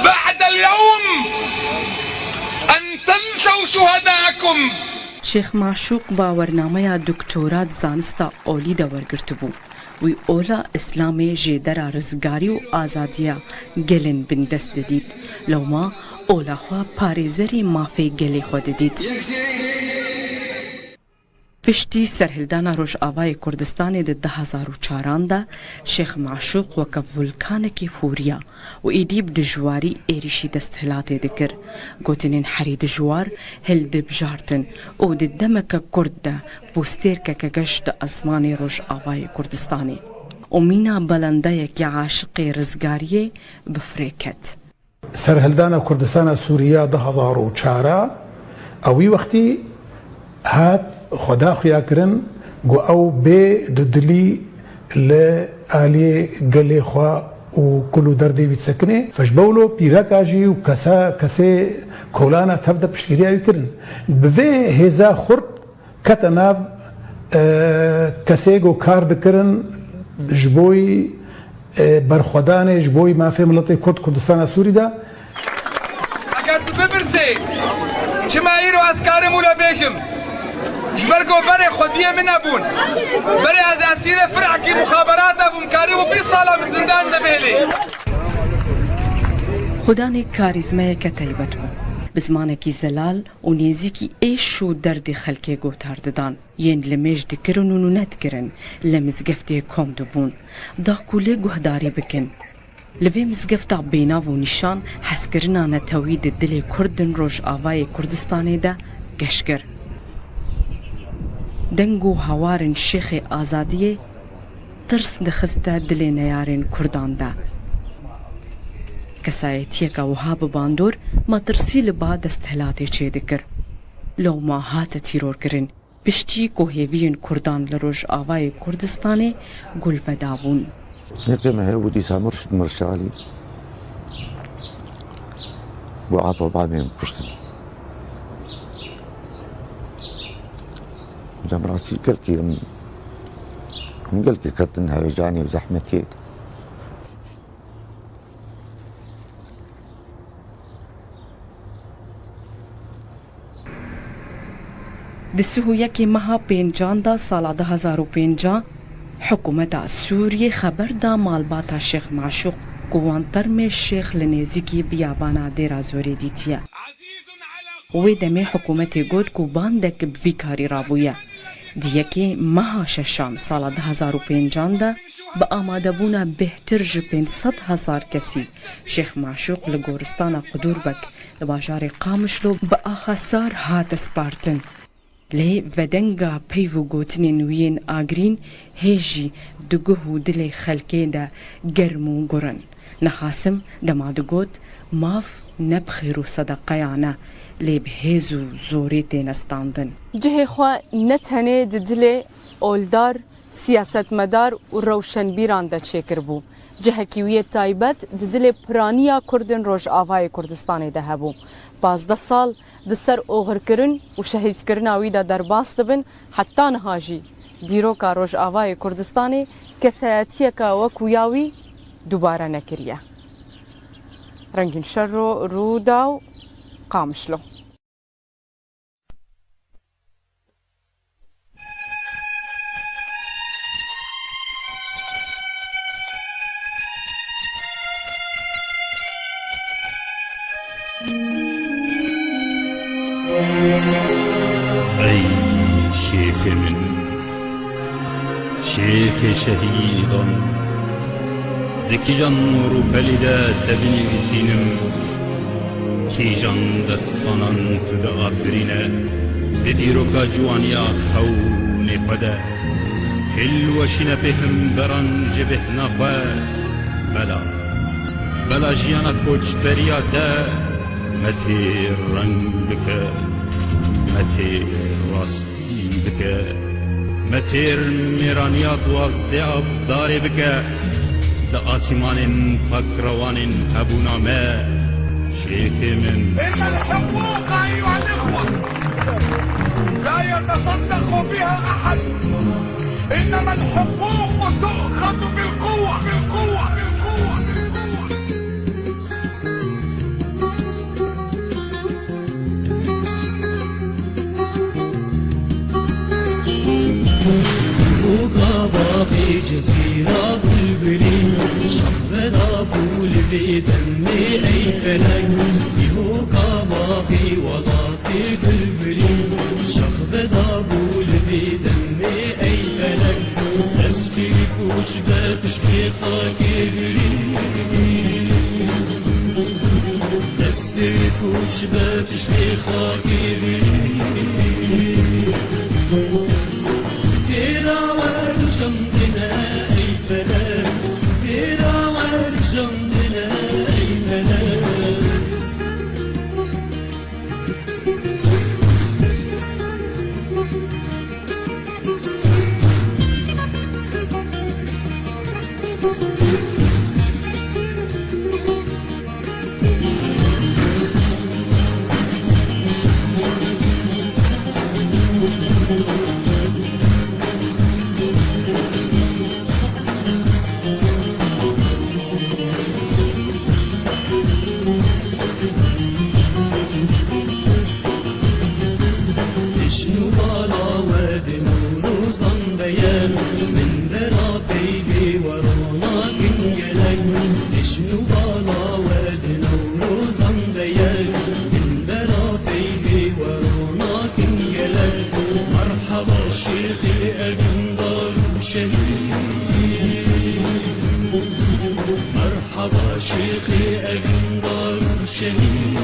بعد اليوم أن تنسوا شهداءكم. Şêx Maşûq bawernameya doktora di zanista olî de wergirtibû. Wî ola Îslamê jêdera rizgarî û azadiya gelên bindest didît. Lewma ola xwe parêzerê mafê gelê xwe didît. Piştî serhildana Rojavayê Kurdistanê di du hezar û çaran de Şêx Maşûq weke vulkanekî fûriya û êdî bi dijwarî êrîşî desthilatê dikir. Gotinên herî dijwar hildibjartin û di demeke kurt de pûstêrkeke geş di ezmanê Rojavayê Kurdistanê û mîna belendeyekî aşiqê rizgariyê bi firê ket. Serhildana Kurdistana Sûrî ya du hezar û çar a, ew wî wextî hat xweda xuya kirin ku ew bê dudilî li aliyê gelê xwe û kul û derdê wî disekine. Fe ji bewlo pîreka jî û kesa, kesê kolana tev de piştgiriya wî kirin. Bi vê hêza xurt kete nav, e, kesê ku kar dikirin ji bo yî, e, berxwedanê, ji bo yî mafê miletê Kurd Kurdistana Sûrî de. Eger tu bipirsê, çima îro ez karim wilo bêjim? Ji ber ku berê xwediyê min nebûn. Berê ez esîrê firekî muxaberata bûm, karî û bîst sala min zindan de bêlê. Xudanê karîzmeyeke taybet bû. Bi zimanekî zelal û nêzîkî êş û derdê xelkê gotar didan. Yên limêj dikirin û nûne dikirin, li mizgeftê kom dibûn, da ku lê guhdarî bikin. Li vê mizgefta bênav û nîşan hezkirina netewî di dilê Kurdên Rojavayê Kurdistanê de geş kir. Deng û hawarên Şêxê Azadiyê tirs dixiste dilê neyarên Kurdan de. Kesayetiyeke wiha bi bandor metirsî li ba desthilatê çêdikir. Lewma hate tîrorkirin. Piştî ku hêviyên Kurdan li Rojavayê Kurdistanê gul vedabûn. Yekê me hebû dîsa Murşid Mirşalî. Bû apa babê min kuştin. Cem rastî gelkî em, em gelkî ketin heyecanî û zehmetiyê. Di sih û yekê meha pêncan de sala du hezar û pêncan, hikûmeta Sûriyê xeber da malbata Şêx Maşûq ku wan termê Şêx li nêzîkî biyabana Dêra Zorê dîtiye. Wê demê hikûmetê got ku bandek bi vî karî rabûye. Di yekê meha şeşan sala du hezar û pêncan de bi amadebûna bêhtir ji pênc sed hezar kesî Şêx Maşûq li goristana Qudûrbek li bajarê Qamişlo bi axa sar hate spartin. Lê vedenga peyv û gotinên wî yên agirîn hê jî di guh û dilê xelkê de germ û gur in. Nexasim dema digot, maf ne bi xêr û sedeqeyan e, lê bi hêz û zorê têne standin. Cihê xwe ne tenê di dilê oldar siyasetmedar û rewşenbîran de çêkiribû. Cihekî wî yê taybet di dilê piraniya Kurdên Rojavayê Kurdistanê de hebû. Pazdeh sal di ser oxirkirin û şehîdkirina wî de derbas dibin, heta niha jî dîroka Rojavayê Kurdistanê kesayetiyeke wekû ya wî dubare nekiriye. Rengîn Şerro, Rûdaw, Qamişlo. Ey şêxê min, şêxê şehîdan, di kîjan rûpelî de te binivîsînim, kîjan destanan tu diafirîne, di dîroka ciwaniya xewnê xwe de, kil weşîne pê himberan ji bêhna xwe, bela, bela jiyana koçberiya te, me tê reng bike, me tê rastî bike, me têr mêraniya duwazdeh avdarê bike, di asîmanên pakrewanên hebûna me, şêxê min. إن الحقوق أيها الإخوة لا يتصدق بها أحد، إنما الحقوق تؤخذ بالقوة، بالقوة، بالقوة، بالقوة. Bûka baxê cezîra bulbulî, şax veda bû li vê demê ey felek. Bûka baxê welatê bulbulî, şax veda bû li vê demê ey felek. Destê koç be piştê xakê birî. Destê koç be piştê xakê birî. Stêra we rûşandine ey felek. Stêra we rûşandine ey felek. Jişn û bala we di Newrozan de ye, minbera peyvê we ronakin gelek. Jişn û bala we di Newrozan de ye, minbera peyvê we ronakin gelek. Merhaba şêxê evîndar û şehîd. Merhaba şêxê evîndar û şehîd.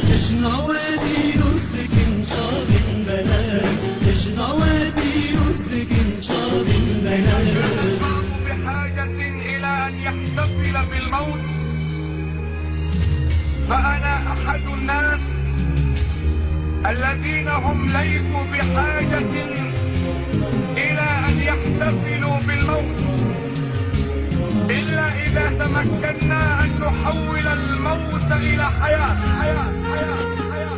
Cejna we pîroz dikin çavên belek. Cejna we pîroz dikin çavên belek. بحاجة إلى أن يحتفل بالموت، فأنا أحد الناس الذين هم ليسوا بحاجة إلى أن يحتفلوا بالموت، إلا إذا تمكنا أن نحول الموت إلى حياة، حياة، حياة، حياة.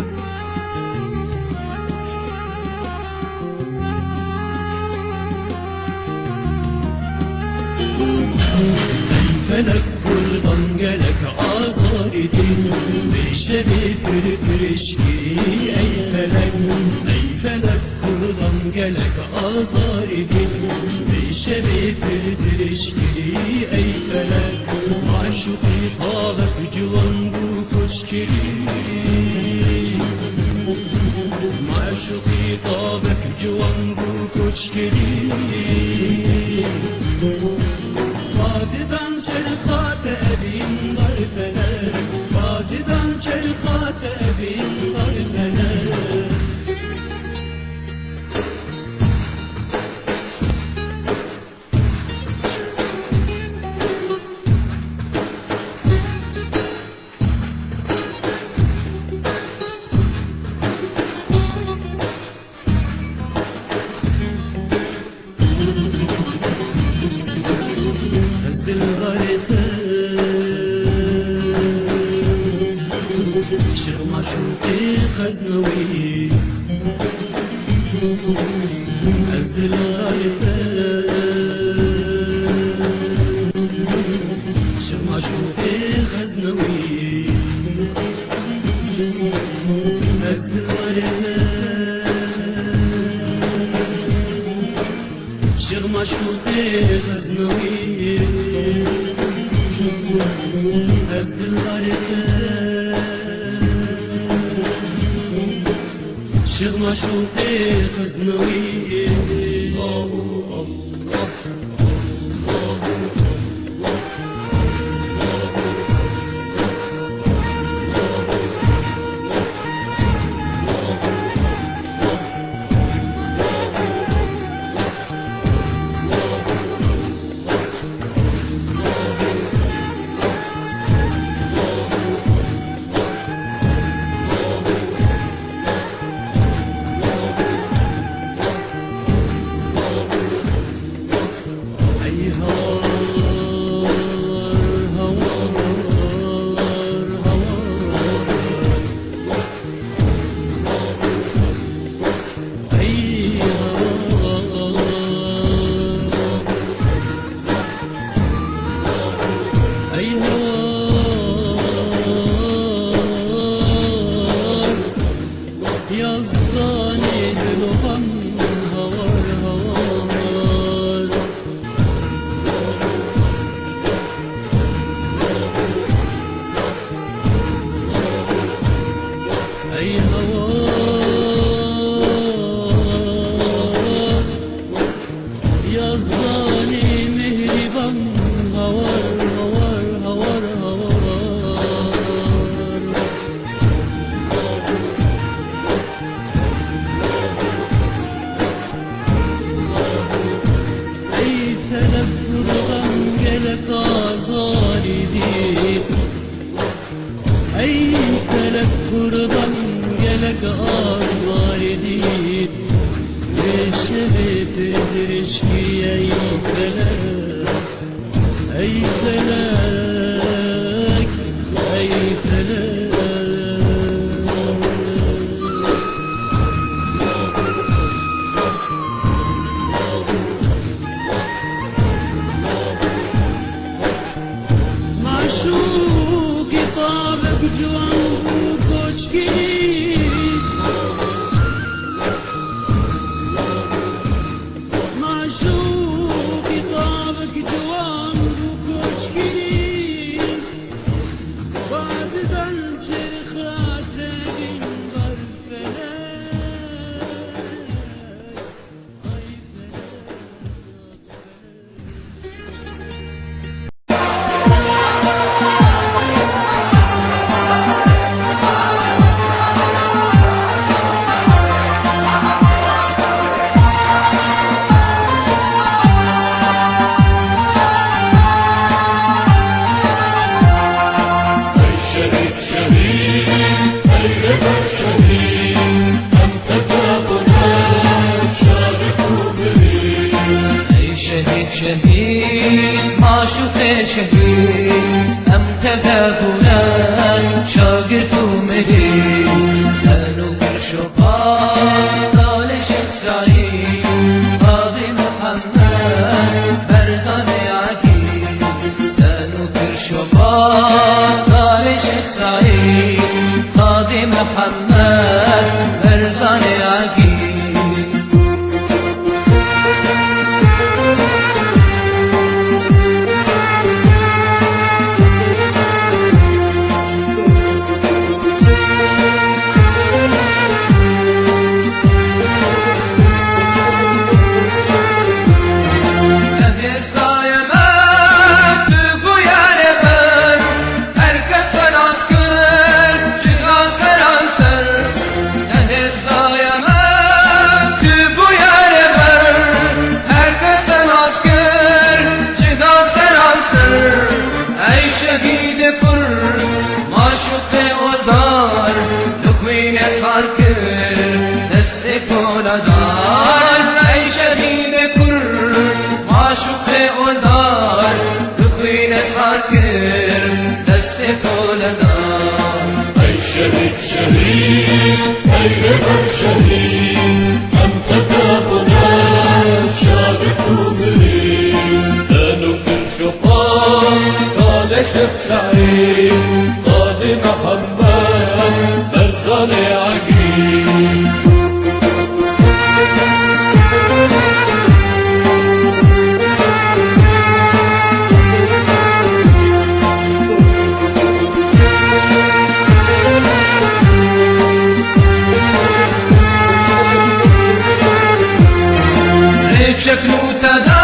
Ey felek kurdan gelek azarî dîn, vê şevê pir tirişkî ey felek. Ey felek kurdan gelek azarî dîn, vê şevê pir tirişkî ey felek. Maşuqî tavek ciwan bû koçkirî. Maşuqî tavek ciwan bû koçkirî. Badidan çerxa te evîn dar felek. Badidan çerxa te evîn dar felek. Maşûqê xeznewî, ez dilarê te. Şir maşûqê xeznewî, ez dilarê te. Şir maşûqê xeznewî, ez dilarê te. Şir maşûqê xeznewî. Yazdanê dilovan hawar hawar. Ey hawar, yazdanê mihriban, hawar, hawar, hawar, hawar. Ey felek kurdan gelek azarî dî. Ey felek kurdan gelek azarî dî. Lê şevê pê dirêj kî ey felek. Ey felek, ey felek. Maşûqî tavek ciwan bû koçkirî. Maşûqî tavek ciwan bû koçkirî. Badidan çerxa tevîn ber felek. Ay felek. Ey şehîd, şehîd, ey rêber şehîd, em tevde bûne şadî û mirî. Ey şehîd, şehîd, maşûqê şehîd, em tevde bûne şagirt û mirî. Tenû kir şopa talê Şêx Seîd, Qadî Mihemed, Berzanê Egîd. Tenû kir şopa talê Şêx Seîd, Qadî Mihemed, Berzanê Egîd. Nehêzayê me tu bûye rêber, her kes te nas kir, cuda seranser. Nehêzayê me tu bûye rêber, her kes te nas kir, cuda seranser. Ey şehîdê Kurd, maşûqê oldar, tu xwînê sar kir destê poladar. Ey şehîdê Kurd, maşûqê oldar, tu xwînê sar kir destê poladar. Ey Şehîd, şehîd, ey li ber şehîd, em tede bûne şagird û mirî. Te nû kir şuqat, Kalê Şêx Seîd, Qadî Mihemed, Berzanê Egî. Rêçek nû te da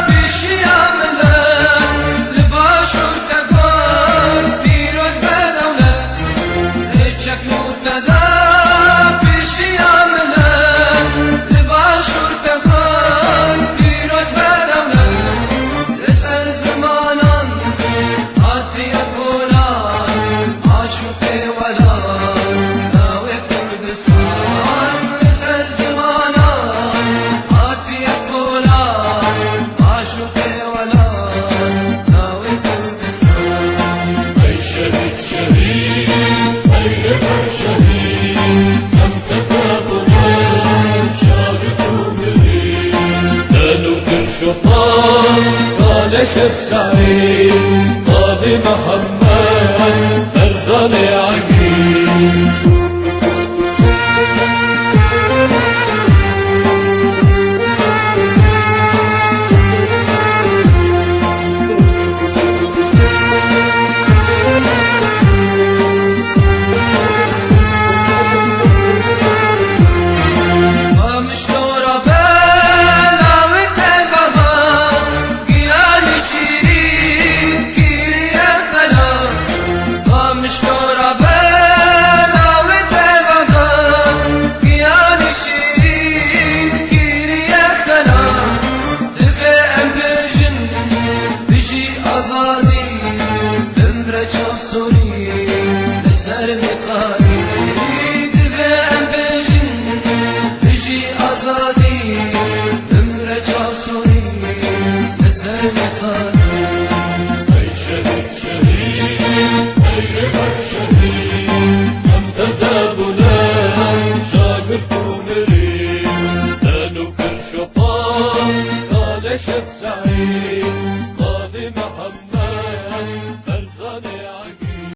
pêşiya milet, li başûr te got pîroz be dewlet. Rêçek nû te da pêşiya milet, li başûr te got pîroz be dewlet. Li ser zimanan hatiye kolan, aşûqê welan, navê Kurdistan. Li ser zimanan hatiye kolan, aşûqê welan, navê Kurdistan. Ey şehîd, şehîd, ey li ber şehîd, em tede bûne şagird û mirî. Te nû kir şuqat, Kalê Şêx Seîd, Qadî Mihemed, Berzanê Egî. Qamişlo ra bela wê te baba, giyanî şîrîn kiriye xela. Qamişlo ra bela wê te baba, giyanî şîrîn kiriye xela. Divê em bêjin bijî azadî, bimre çavsorî li ser mêqalî. Divê em bêjin bijî azadî, bimre çavsorî li ser mêqalî. Ey şehîd, şehîd, ey li ber şehîd, em tede bûne şagird û mirî. Te nû kir şuqat, Kalê Şêx Seîd,